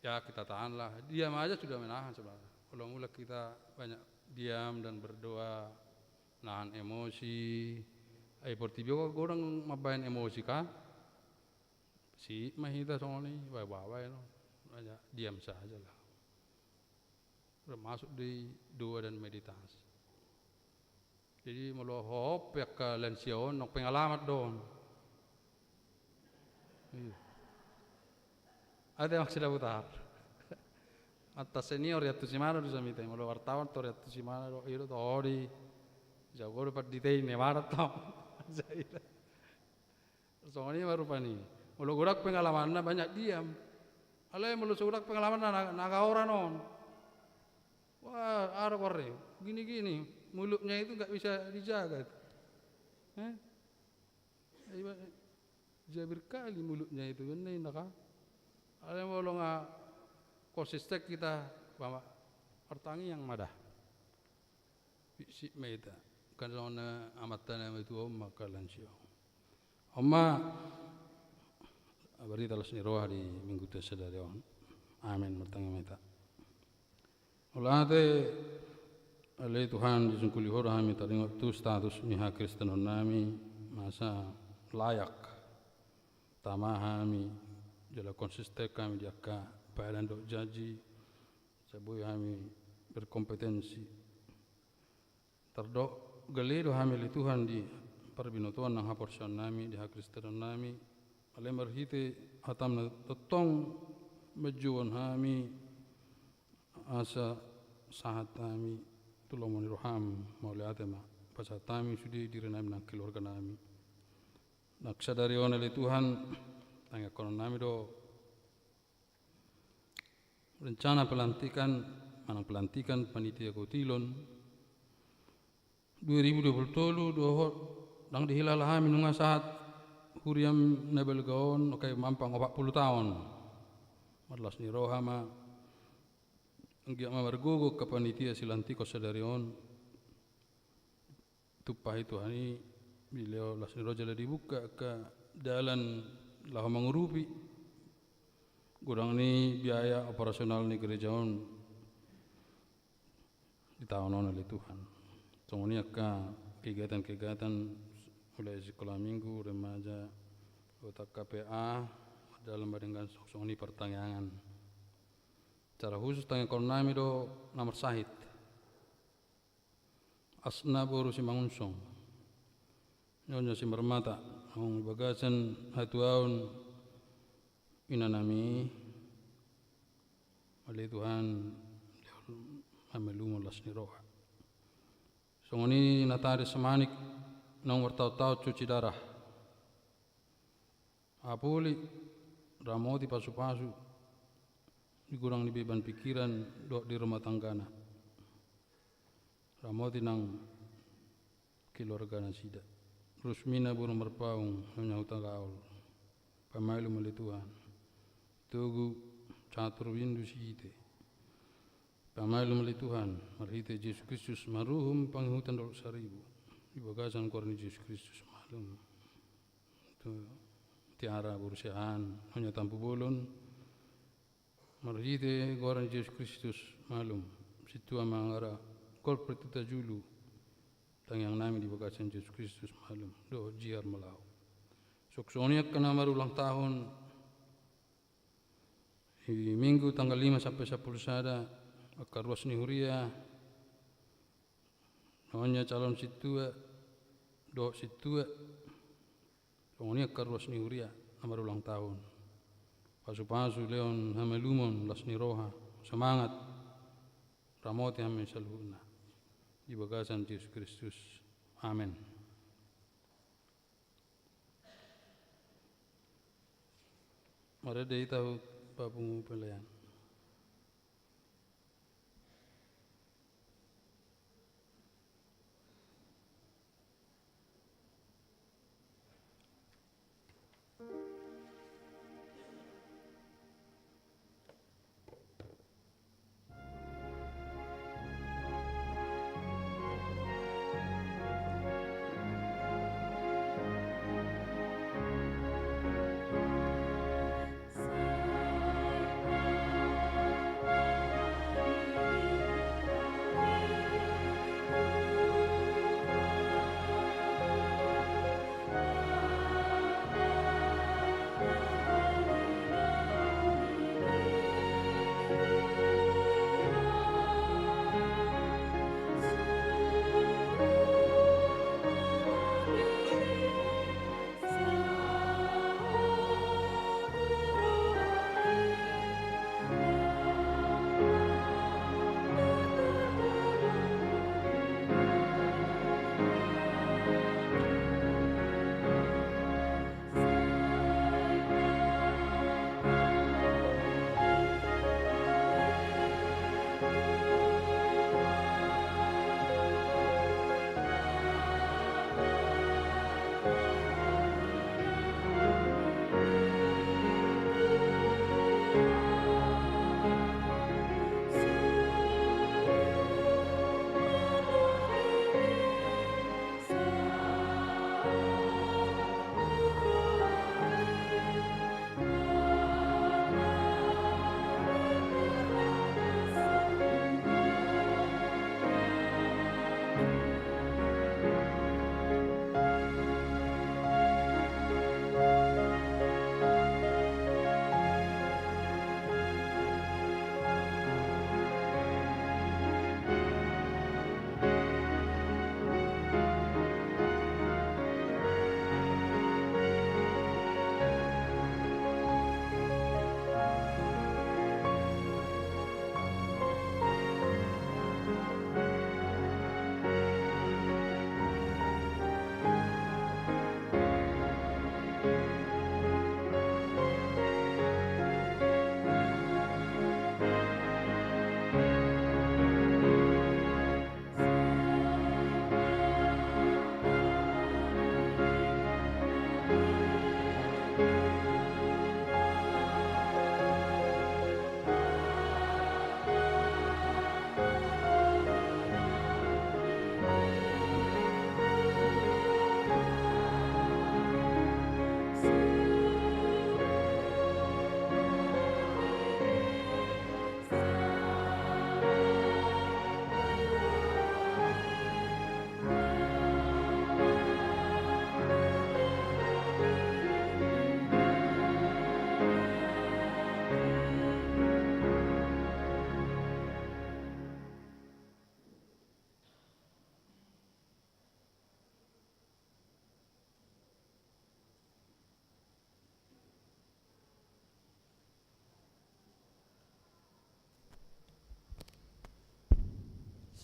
Ya, kita tahanlah. Diam aja sudah menahan sebenarnya. Kalau mulak kita banyak diam dan berdoa, nahan emosi. Ai portibi on godang mambaen emosi kan? Si ma hita songon i, bae-bae no. Hanya diam saja lah. Termasuk di doa dan meditasi. Jadi molo ho pe angka lansia on, nang pengalaman do on. Iya. Ate Amang Silabutar. Mantas senior ya tu simana do samita, molo wartawan tor ya tu simana do, iro to hodi. Jago do pandita i, ne mana tong. Songon i ma rupani. Molo godang pengalamanna, banyak diam. Alai molo so godang pengalamanna, na, na gaoran on. Wah, aro korre. Gini-gini. Mulutnya itu nggak bisa dijaga itu. Eh? Iba-, jabir kali mulutnya itu, kan, ninna kan. Alai molo nga konsisten hita, ba ma, martangiang ma da. Bisik ma hita. Kan songon na amanta na matua on ma, kan, lansio. On ma, barita las ni roha di Mingguta sadari on. Amen. Martangiang ma hita. Mauliate, ale Tuhan, disungkuli Ho do hami taringot tu status ni hakristenonnami, asa layak tama hami, jala konsisten hami di angka padan dohot janji, asa boi hami berkompetensi. Tardok gale do hami, ale Tuhan, di parbinotoan nang haporseaonnami, di hakristenonnami. Alai marhite hataM na tongtong manjouhon hami, asa sahat hami tu lomo ni rohaM. Mauliate ma, pasahat hami sude dirinami nang keluarganami. Nang sadari on, ale Tuhan, tangiangkononnami do rencana pelantikan, manang pelantikan panitia kotilon dua ribu dua puluh tolu, dohot ndang dihilala hami nunga sahat huriaM na balga on, oke, mampang opat pulu taon. Marlas ni roha ma, anggiat ma margogo angka panitia silantikhon sadari on. Tumpahi Tuhan i, dilehon las ni roha jala dibuka angka dalan laho mangurupi godang ni biaya operasional ni gereja on di taon on, ale Tuhan. Songon i angka kegiatan-kegiatan, mulai sikola minggu, remaja, dohot angka P A, mardalan ma denggan songon i partangiangan. Secara khusus tangiangkononnami do na marsahit, Asna boru Simangunsong, Nyonya Simarmata, naung di bagasan hatuaon inanami, ale Tuhan, lehon hamalumon, las ni roha. Songon i Natades Manik, naung martaon-taon cuci darah. Apuli, ramoti, pasu-pasu di godang ni beban pikiran dohot di rumah tanggana. Ramoti nang keluarganasida. Rusmina boru Marpaung, Nyonya Hutagalung, pamalum, ale Tuhan. Togu, catur, windu, sihite, pamalum, ale Tuhan, marhite Jesus Kristus, maruhum pangihutan dolok saribu di bagasan goar ni Jesus Kristus, malum. Tu Tiara boru Siahaan, Nyonya Tampubolon, marhite goar ni Jesus Kristus, malum. Sintua Mangara, Golprik Hutajulu, tangiangnami di bagasan Jesus Kristus, malum. Dohot Jiar Malau. Songon i angka na marulang tahun, di Minggu tanggal lima sampe sampulu sada, angka ruas ni huria, nyonya calon sintua dohot sintua, songon i angka ruas ni huria na marulang tahun. Pasu-pasu, lehon hamalumon, las ni roha, semangat, ramoti hami saluhutna di bagasan Jesus Kristus. Amen. Marende hita tu papungu pelean.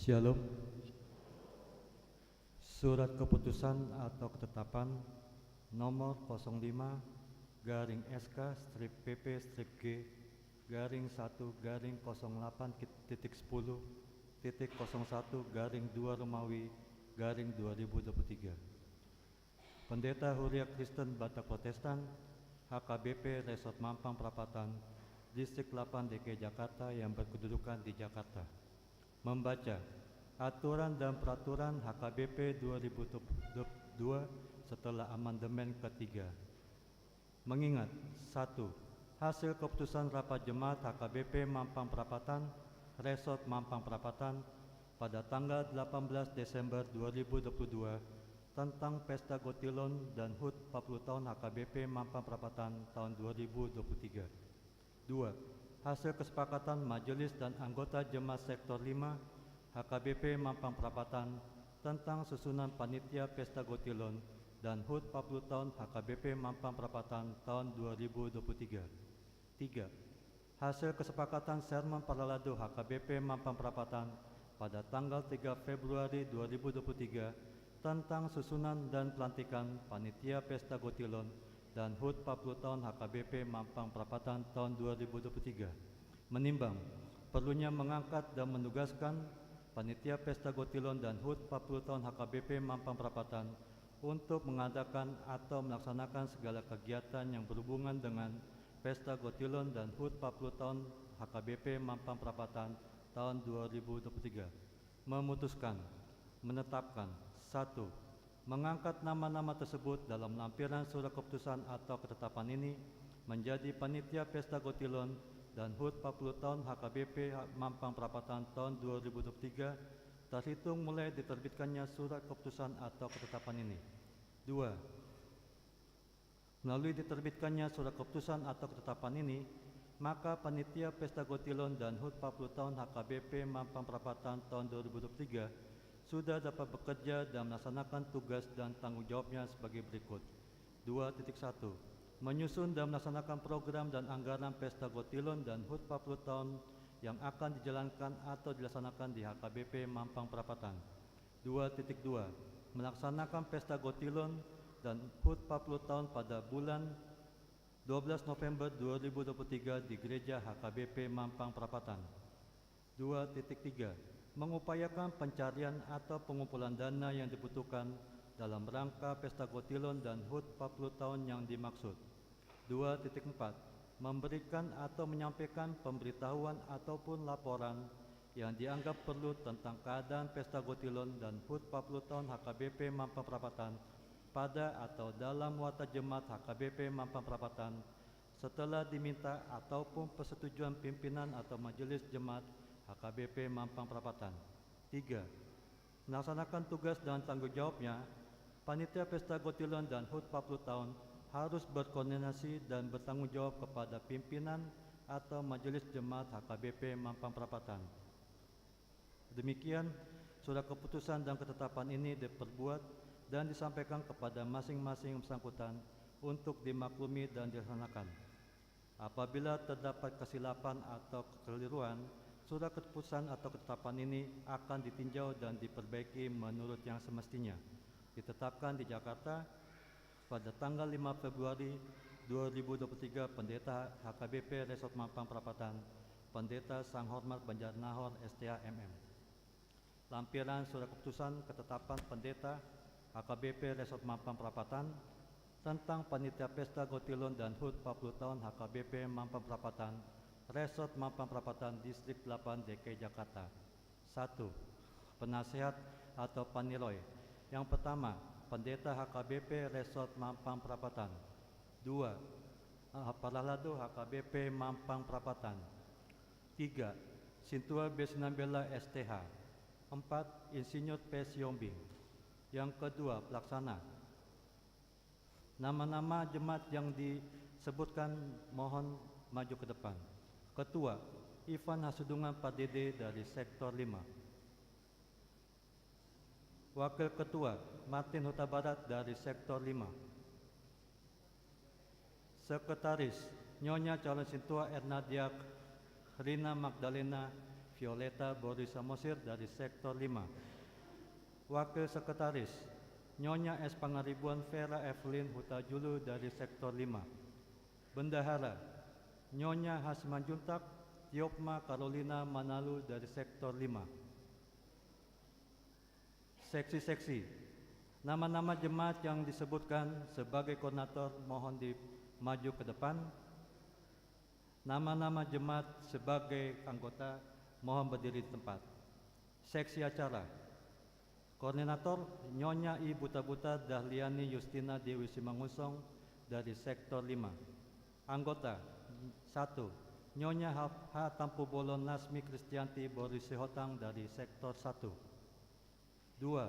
Shalom. Surat keputusan atau ketetapan nomor kosong lima garing S K strip P P strip G garing satu garing kosong delapan titik sepuluh titik kosong satu garing dua Romawi garing dua ribu dua puluh tiga. Pendeta Huria Kristen Batak Protestan, H K B P Resort Mampang Prapatan, Distrik delapan D K I Jakarta yang berkedudukan di Jakarta, membaca aturan dan peraturan H K B P dua ribu dua puluh dua setelah amandemen ketiga. Mengingat, satu, hasil keputusan rapat jemaat H K B P Mampang Prapatan, Resort Mampang Prapatan, pada tanggal delapan belas Desember dua ribu dua puluh dua tentang Pesta Gotilon dan hut empat puluh tahun H K B P Mampang Prapatan tahun dua ribu dua puluh tiga. Dua, hasil kesepakatan Majelis dan anggota Jemaat Sektor lima H K B P Mampang Prapatan tentang susunan panitia Pesta Gotilon dan hut empat puluh tahun H K B P Mampang Prapatan tahun dua ribu dua puluh tiga. Tiga, hasil kesepakatan Sermon Paralado H K B P Mampang Prapatan pada tanggal tiga Februari dua ribu dua puluh tiga tentang susunan dan pelantikan panitia Pesta Gotilon dan hut empat puluh tahun H K B P Mampang Prapatan tahun dua ribu dua puluh tiga. Menimbang perlunya mengangkat dan menugaskan panitia Pesta Gotilon dan hut empat puluh tahun H K B P Mampang Prapatan untuk mengadakan atau melaksanakan segala kegiatan yang berhubungan dengan Pesta Gotilon dan hut empat puluh tahun H K B P Mampang Prapatan tahun dua ribu dua puluh tiga. Memutuskan, menetapkan, satu, mengangkat nama-nama tersebut dalam lampiran surat keputusan atau ketetapan ini menjadi panitia Pesta Gotilon dan hut empat puluh tahun H K B P Mampang Prapatan tahun dua ribu dua puluh tiga, terhitung mulai diterbitkannya surat keputusan atau ketetapan ini. Dua, melalui diterbitkannya surat keputusan atau ketetapan ini, maka panitia Pesta Gotilon dan hut empat puluh tahun H K B P Mampang Prapatan tahun dua ribu dua puluh tiga sudah dapat bekerja dan melaksanakan tugas dan tanggung jawabnya sebagai berikut. Dua titik satu, menyusun dan melaksanakan program dan anggaran Pesta Gotilon dan hut empat puluh tahun yang akan dijalankan atau dilaksanakan di H K B P Mampang Prapatan. Dua titik dua, melaksanakan Pesta Gotilon dan hut empat puluh tahun pada bulan dua belas November dua ribu dua puluh tiga di Gereja H K B P Mampang Prapatan. Dua titik tiga, mengupayakan pencarian atau pengumpulan dana yang dibutuhkan dalam rangka Pesta Gotilon dan hut empat puluh tahun yang dimaksud. Dua titik empat, memberikan atau menyampaikan pemberitahuan ataupun laporan yang dianggap perlu tentang keadaan Pesta Gotilon dan hut empat puluh tahun H K B P Mampang Prapatan pada atau dalam warta jemaat H K B P Mampang Prapatan setelah diminta ataupun persetujuan pimpinan atau majelis jemaat H K B P Mampang Prapatan. Tiga, melaksanakan tugas dan tanggung jawabnya, panitia Pesta Gotilon dan hut empat puluh tahun harus berkoordinasi dan bertanggung jawab kepada pimpinan atau majelis jemaat H K B P Mampang Prapatan. Demikian, surat keputusan dan ketetapan ini diperbuat dan disampaikan kepada masing-masing bersangkutan untuk dimaklumi dan dilaksanakan. Apabila terdapat kesilapan atau kekeliruan, surat keputusan atau ketetapan ini akan ditinjau dan diperbaiki menurut yang semestinya. Ditetapkan di Jakarta pada tanggal lima Februari dua ribu dua puluh tiga, Pendeta H K B P Resort Mampang Prapatan, Pendeta Sanghormat Banjarnahor, S T H, M M. Lampiran surat keputusan ketetapan Pendeta H K B P Resort Mampang Prapatan tentang panitia Pesta Gotilon dan hut empat puluh tahun H K B P Mampang Prapatan, Resort Mampang Prapatan, Distrik delapan D K I Jakarta. Satu, penasehat atau paniroi. Yang pertama, Pendeta H K B P Resort Mampang Prapatan. Dua, eh, Paralado H K B P Mampang Prapatan. Tiga, Sintua B Sinambela, S T H. Empat, Insinyur P Sihombing. Yang kedua, pelaksana. Nama-nama jemaat yang disebutkan mohon maju ke depan. Ketua, Ivan Hasudungan, Pardede, dari Sektor lima. Wakil Ketua, Martin Hutabarat, dari Sektor lima. Sekretaris, Nyonya Calon Sintua Erna Diak Rina Magdalena, Violeta Boris Samosir dari sektor lima. Wakil sekretaris, Nyonya S Pangaribuan Vera Evelyn Hutajulu dari sektor lima. Bendahara, Nyonya H Simanjuntak Tiopma Carolina Manalu dari sektor lima. Seksi-seksi. Nama-nama jemaat yang disebutkan sebagai koordinator mohon di maju ke depan. Nama-nama jemaat sebagai anggota mohon berdiri di tempat. Seksi acara. Koordinator, Nyonya I Buta-Buta Dahliani Justina Dewi Simangunsong dari sektor lima. Anggota, satu, Nyonya H Tampubolon Nasmi Kristianti Boru Sihotang dari sektor satu. Dua,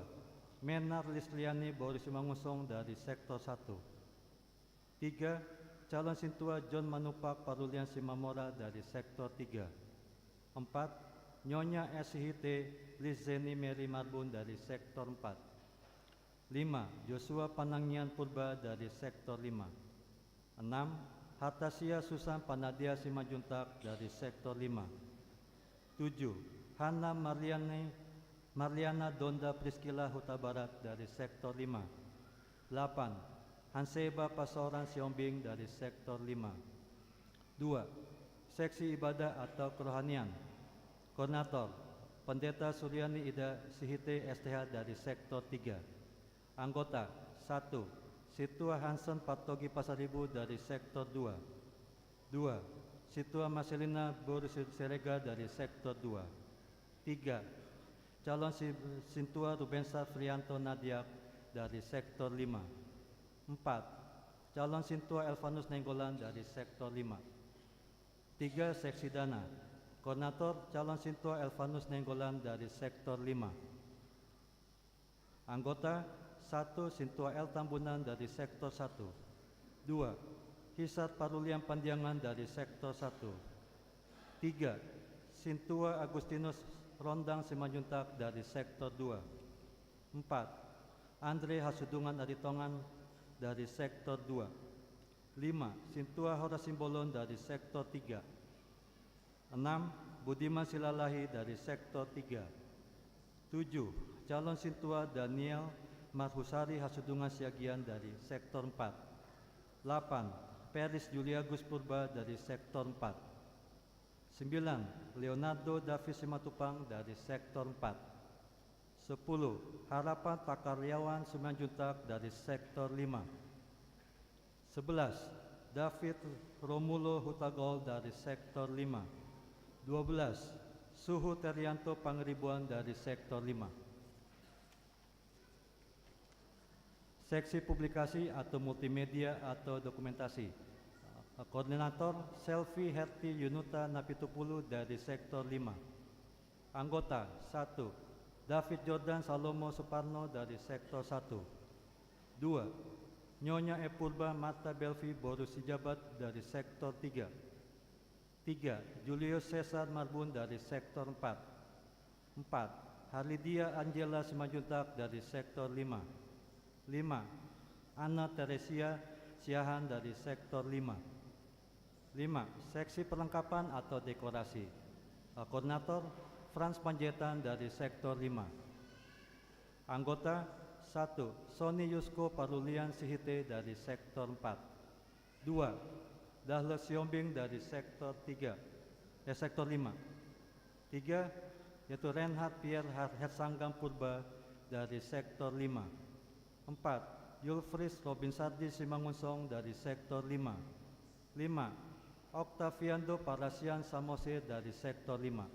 Menar Lisliani Boru Simangunsong dari sektor satu. Tiga, calon sintua John Manumpak Parulian Simamora dari sektor tiga. Empat, Nyonya S Sihite Lizeni Mary Marbun dari sektor empat. Lima, Joshua Panangian Purba dari sektor lima. Enam, Hartasia Susan Panadia Simanjuntak dari sektor lima. Tujuh, Hanna Marliani, Marliana Donda Priskila Hutabarat dari sektor lima. Delapan, Hanseba Pasoran Siombing dari sektor lima. Dua, seksi ibadah atau kerohanian. Koordinator, Pendeta Suryani Ida Sihite S T H dari sektor tiga. Anggota, satu, Sintua Hansen Partogi Pasaribu dari sektor dua. Dua, Sintua Marcelina Boru Si-, Siregar dari sektor dua. Tiga, calon si-, sintua Rubensa Frianto Nadiak dari sektor lima. Empat, calon sintua Elvanus Nainggolan dari sektor lima. Tiga, seksi dana. Koordinator, calon sintua Elvanus Nainggolan dari sektor lima. Anggota, satu, Sintua L Tambunan dari sektor satu. Dua, Hisar Parulian Pandiangan dari sektor satu. Tiga, Sintua Agustinus Rondang Simanjuntak dari sektor dua. Empat, Andre Hasudungan Aritongan dari sektor dua. Lima, Sintua Horas Simbolon dari sektor tiga. Enam, Budiman Silalahi dari sektor tiga. Tujuh, calon sintua Daniel Marhusari Hasudungan Siagian dari sektor empat. Delapan, Peris Juliagus Purba dari sektor empat. Sembilan, Leonardo David Simatupang dari sektor empat. Sepuluh, Harapan Takaryawan Simanjuntak dari sektor lima. Sebelas, David Romulo Hutagol dari sektor lima. Dua belas, Suhu Terianto Pangaribuan dari sektor lima. Seksi publikasi atau multimedia atau dokumentasi. Koordinator, Selvi Herti Yunuta Napitupulu dari sektor lima. Anggota, satu, David Jordan Salomo Suparno dari sektor satu. Dua, Nyonya E Purba Marta Belvi Boru Sijabat dari sektor tiga. Tiga, Julius Caesar Marbun dari sektor empat. Empat, Haridia Angela Simanjuntak dari sektor lima. Lima, Anna Teresia Siahaan dari sektor lima. Lima, seksi perlengkapan atau dekorasi. Eh, koordinator, Frans Panjaitan dari sektor lima. Anggota, satu, Sony Yusko Parulian Sihite dari sektor empat. Dua, Dahlan Siombing dari sektor tiga, eh, sektor lima. Tiga, yaitu Reinhard Pierre Har-, Hersanggang Purba dari sektor lima. Empat, Yulfris Robin Sardi Simangunsong dari sektor lima. Lima, Octaviando Parasian Samosir dari sektor lima.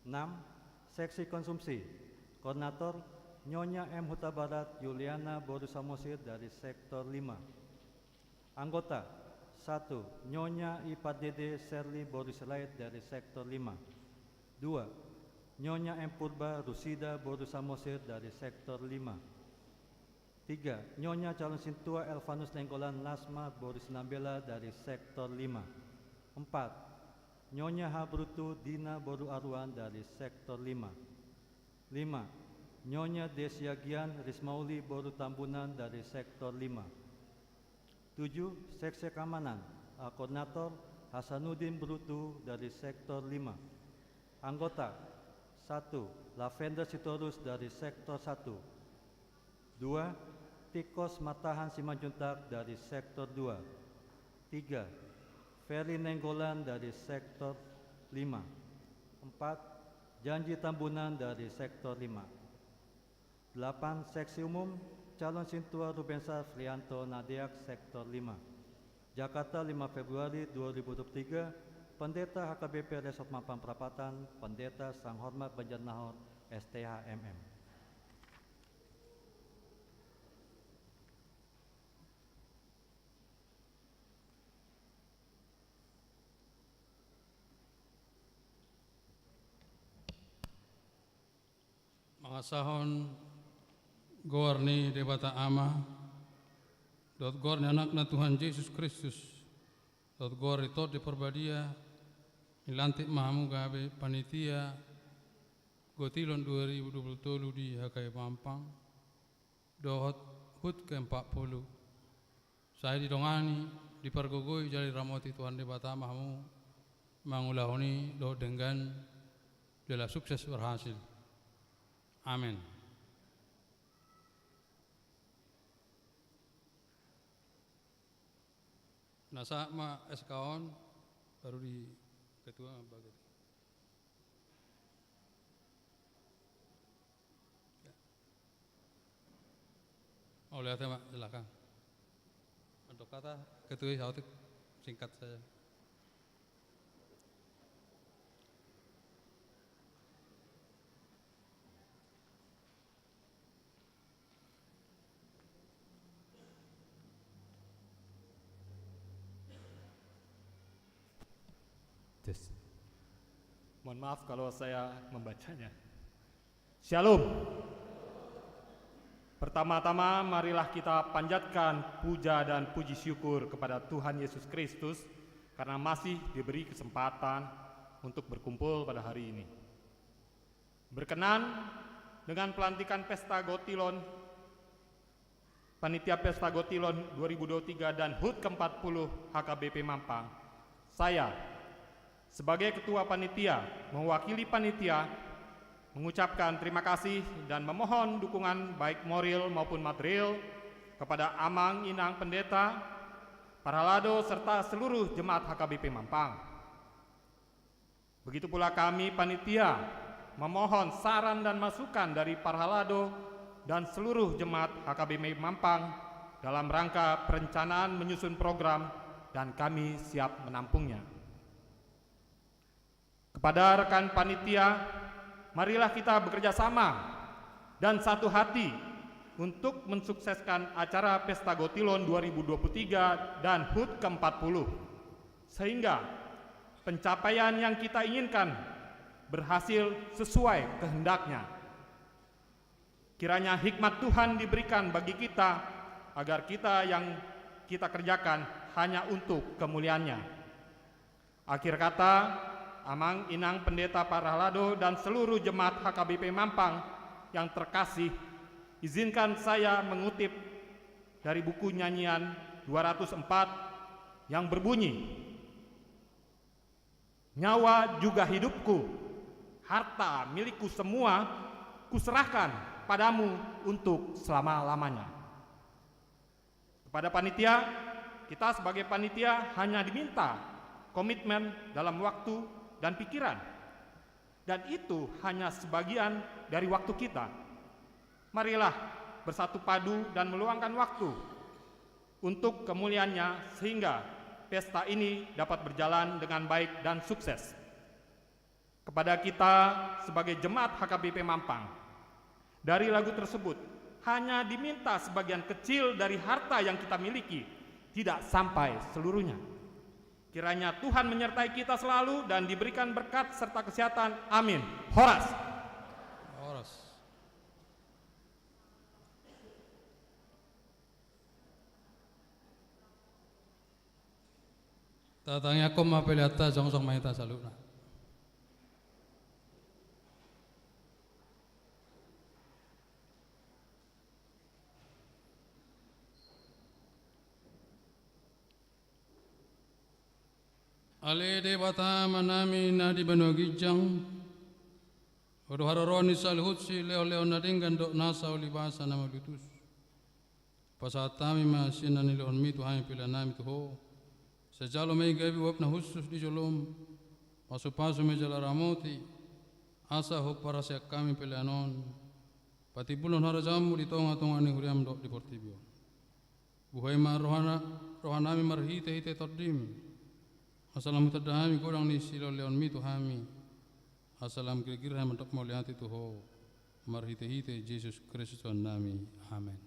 Enam, seksi konsumsi. Koordinator, Nyonya M Hutabarat Juliana Boru Samosir dari sektor lima. Anggota, satu, Nyonya I Pardede Serli Boru Sirait dari sektor lima. Dua, Nyonya M Purba Rusida Boru Samosir dari sektor lima. Tiga, Nyonya calon sintua Elvanus Nainggolan Lasma Boru Sinambela dari sektor lima. Empat, Nyonya H Brutu Dina Boru Aruan dari sektor lima. Lima, Nyonya D Siagian Rismauli Boru Tambunan dari sektor lima. Tujuh, seksi keamanan, eh, koordinator, Hasanuddin Brutu dari sektor lima. Anggota: satu, Lavender Sitorus dari Sektor satu. Dua, Tikos Matahan Simanjuntak dari Sektor dua. Tiga, Ferry Nainggolan dari Sektor lima. Empat, Janji Tambunan dari Sektor lima. Delapan, seksi umum, calon sintua Rubensa Frianto Nadeak, Sektor lima. Jakarta, lima Februari dua ribu dua puluh tiga, Pendeta H K B P Resort Mampang Prapatan, Pendeta Sanghormat Banjarnahor, S T H M M. Mangasahon goar ni Debata Ama, dohot goar ni Anakna Tuhan Jesus Kristus, dohot goar ni Tondi Parbadia, dilantik ma hamu gabe panitia Gotilon dua ribu dua puluh tolu di H K B P Mampang, dohot hut ke empat puluh. Sai didongani, dipargogoi jala diramoti Tuhan Debata ma hamu mangulahon i dohot denggan, jala sukses berhasil. Amin. Na sahat ma S K on, baru di ketua bagian. Oleh ate ma, silakan. Untuk kata ketua saotik, singkat saja. Tes. Mohon maaf kalau saya membacanya. Shalom. Pertama-tama, marilah kita panjatkan puja dan puji syukur kepada Tuhan Yesus Kristus karena masih diberi kesempatan untuk berkumpul pada hari ini. Berkenan dengan pelantikan Pesta Gotilon, Panitia Pesta Gotilon dua ribu dua puluh tiga dan hut keempat puluh H K B P Mampang, saya, sebagai Ketua Panitia, mewakili panitia, mengucapkan terima kasih dan memohon dukungan baik moral maupun material kepada Amang Inang Pendeta, Parhalado, serta seluruh jemaat H K B P Mampang. Begitu pula kami panitia memohon saran dan masukan dari Parhalado dan seluruh jemaat H K B P Mampang dalam rangka perencanaan menyusun program, dan kami siap menampungnya. Kepada rekan panitia, marilah kita bekerja sama dan satu hati untuk mensukseskan acara Pesta Gotilon dua ribu dua puluh tiga dan hut keempat puluh, sehingga pencapaian yang kita inginkan berhasil sesuai kehendaknya. Kiranya hikmat Tuhan diberikan bagi kita, agar kita yang kita kerjakan hanya untuk kemuliaan-Nya. Akhir kata, Amang Inang Pendeta Parhalado dan seluruh jemaat H K B P Mampang yang terkasih, izinkan saya mengutip dari buku nyanyian dua ratus empat yang berbunyi, "Nyawa juga hidupku, harta milikku semua, kuserahkan padamu untuk selama-lamanya." Kepada panitia, kita sebagai panitia hanya diminta komitmen dalam waktu dan pikiran. Dan itu hanya sebagian dari waktu kita. Marilah bersatu padu dan meluangkan waktu untuk kemuliaan-Nya, sehingga pesta ini dapat berjalan dengan baik dan sukses. Kepada kita sebagai jemaat H K B P Mampang, dari lagu tersebut hanya diminta sebagian kecil dari harta yang kita miliki, tidak sampai seluruhnya. Kiranya Tuhan menyertai kita selalu dan diberikan berkat serta kesehatan. Amin. Horas. Horas. Tatangiangkon ma peleanta, jongjong ma hita saluhutna. Ale Debata Amanami na di banua ginjang, Ho do haroroan ni saluhut silehonlehon na denggan dohot nasa ulibasa na malutus. Pasahat hami ma sian na nilehonmi tu hami pelean nami tu Ho. Sai jalo ma i gabe uap na hushus di jolom. Pasupasu ma i jala ramoti. Asa homparhaseang hami pelean on patimbulhon harajaonmu di tongatonga ni huriam dohot di portibi on. Buhai ma rohana, rohanami marhitehite Tondim. Asa lam hutanda hami godang ni silehonlehonmi tu hami. Asa lam girgir hami mandok mauliate tu Ho. Marhitehite Jesus Kristus Tuhannami. Amen.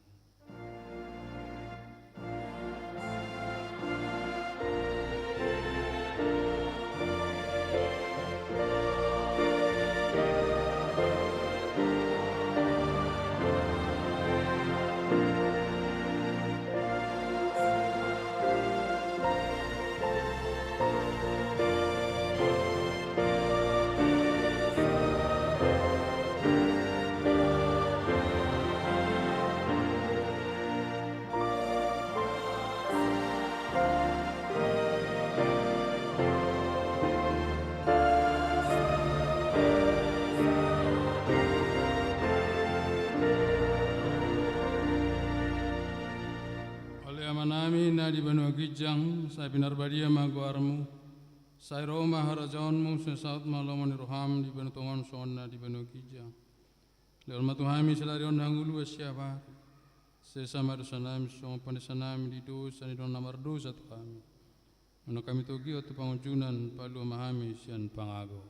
Ale Amanami na di banua ginjang, sai pinarbadia ma goarmu, sai ro ma harajaonmu, sai saut ma lomo ni roham di banua tonga on songon na di banua ginjang. Lehon ma tu hami sadari on hangoluan siapari. Sesa ma dosanami songon panesanami di dosa ni dongan na mardosa tu hami. Unang hami togihon tu pangunjunan, palua ma hami sian pangago.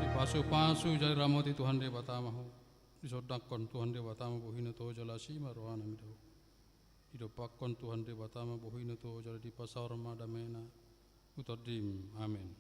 Dipasupasu jala diramoti Tuhan Debata ma ho. Disondangkon Tuhan Debata ma bohina tu ho jala asi ma rohana mida ho. Didompakkon Tuhan Debata ma bohina tu ho jala dipasaor ma damena tu tondim. Amen.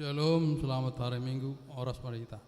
Syalom, selamat hari Minggu, horas ma di hita.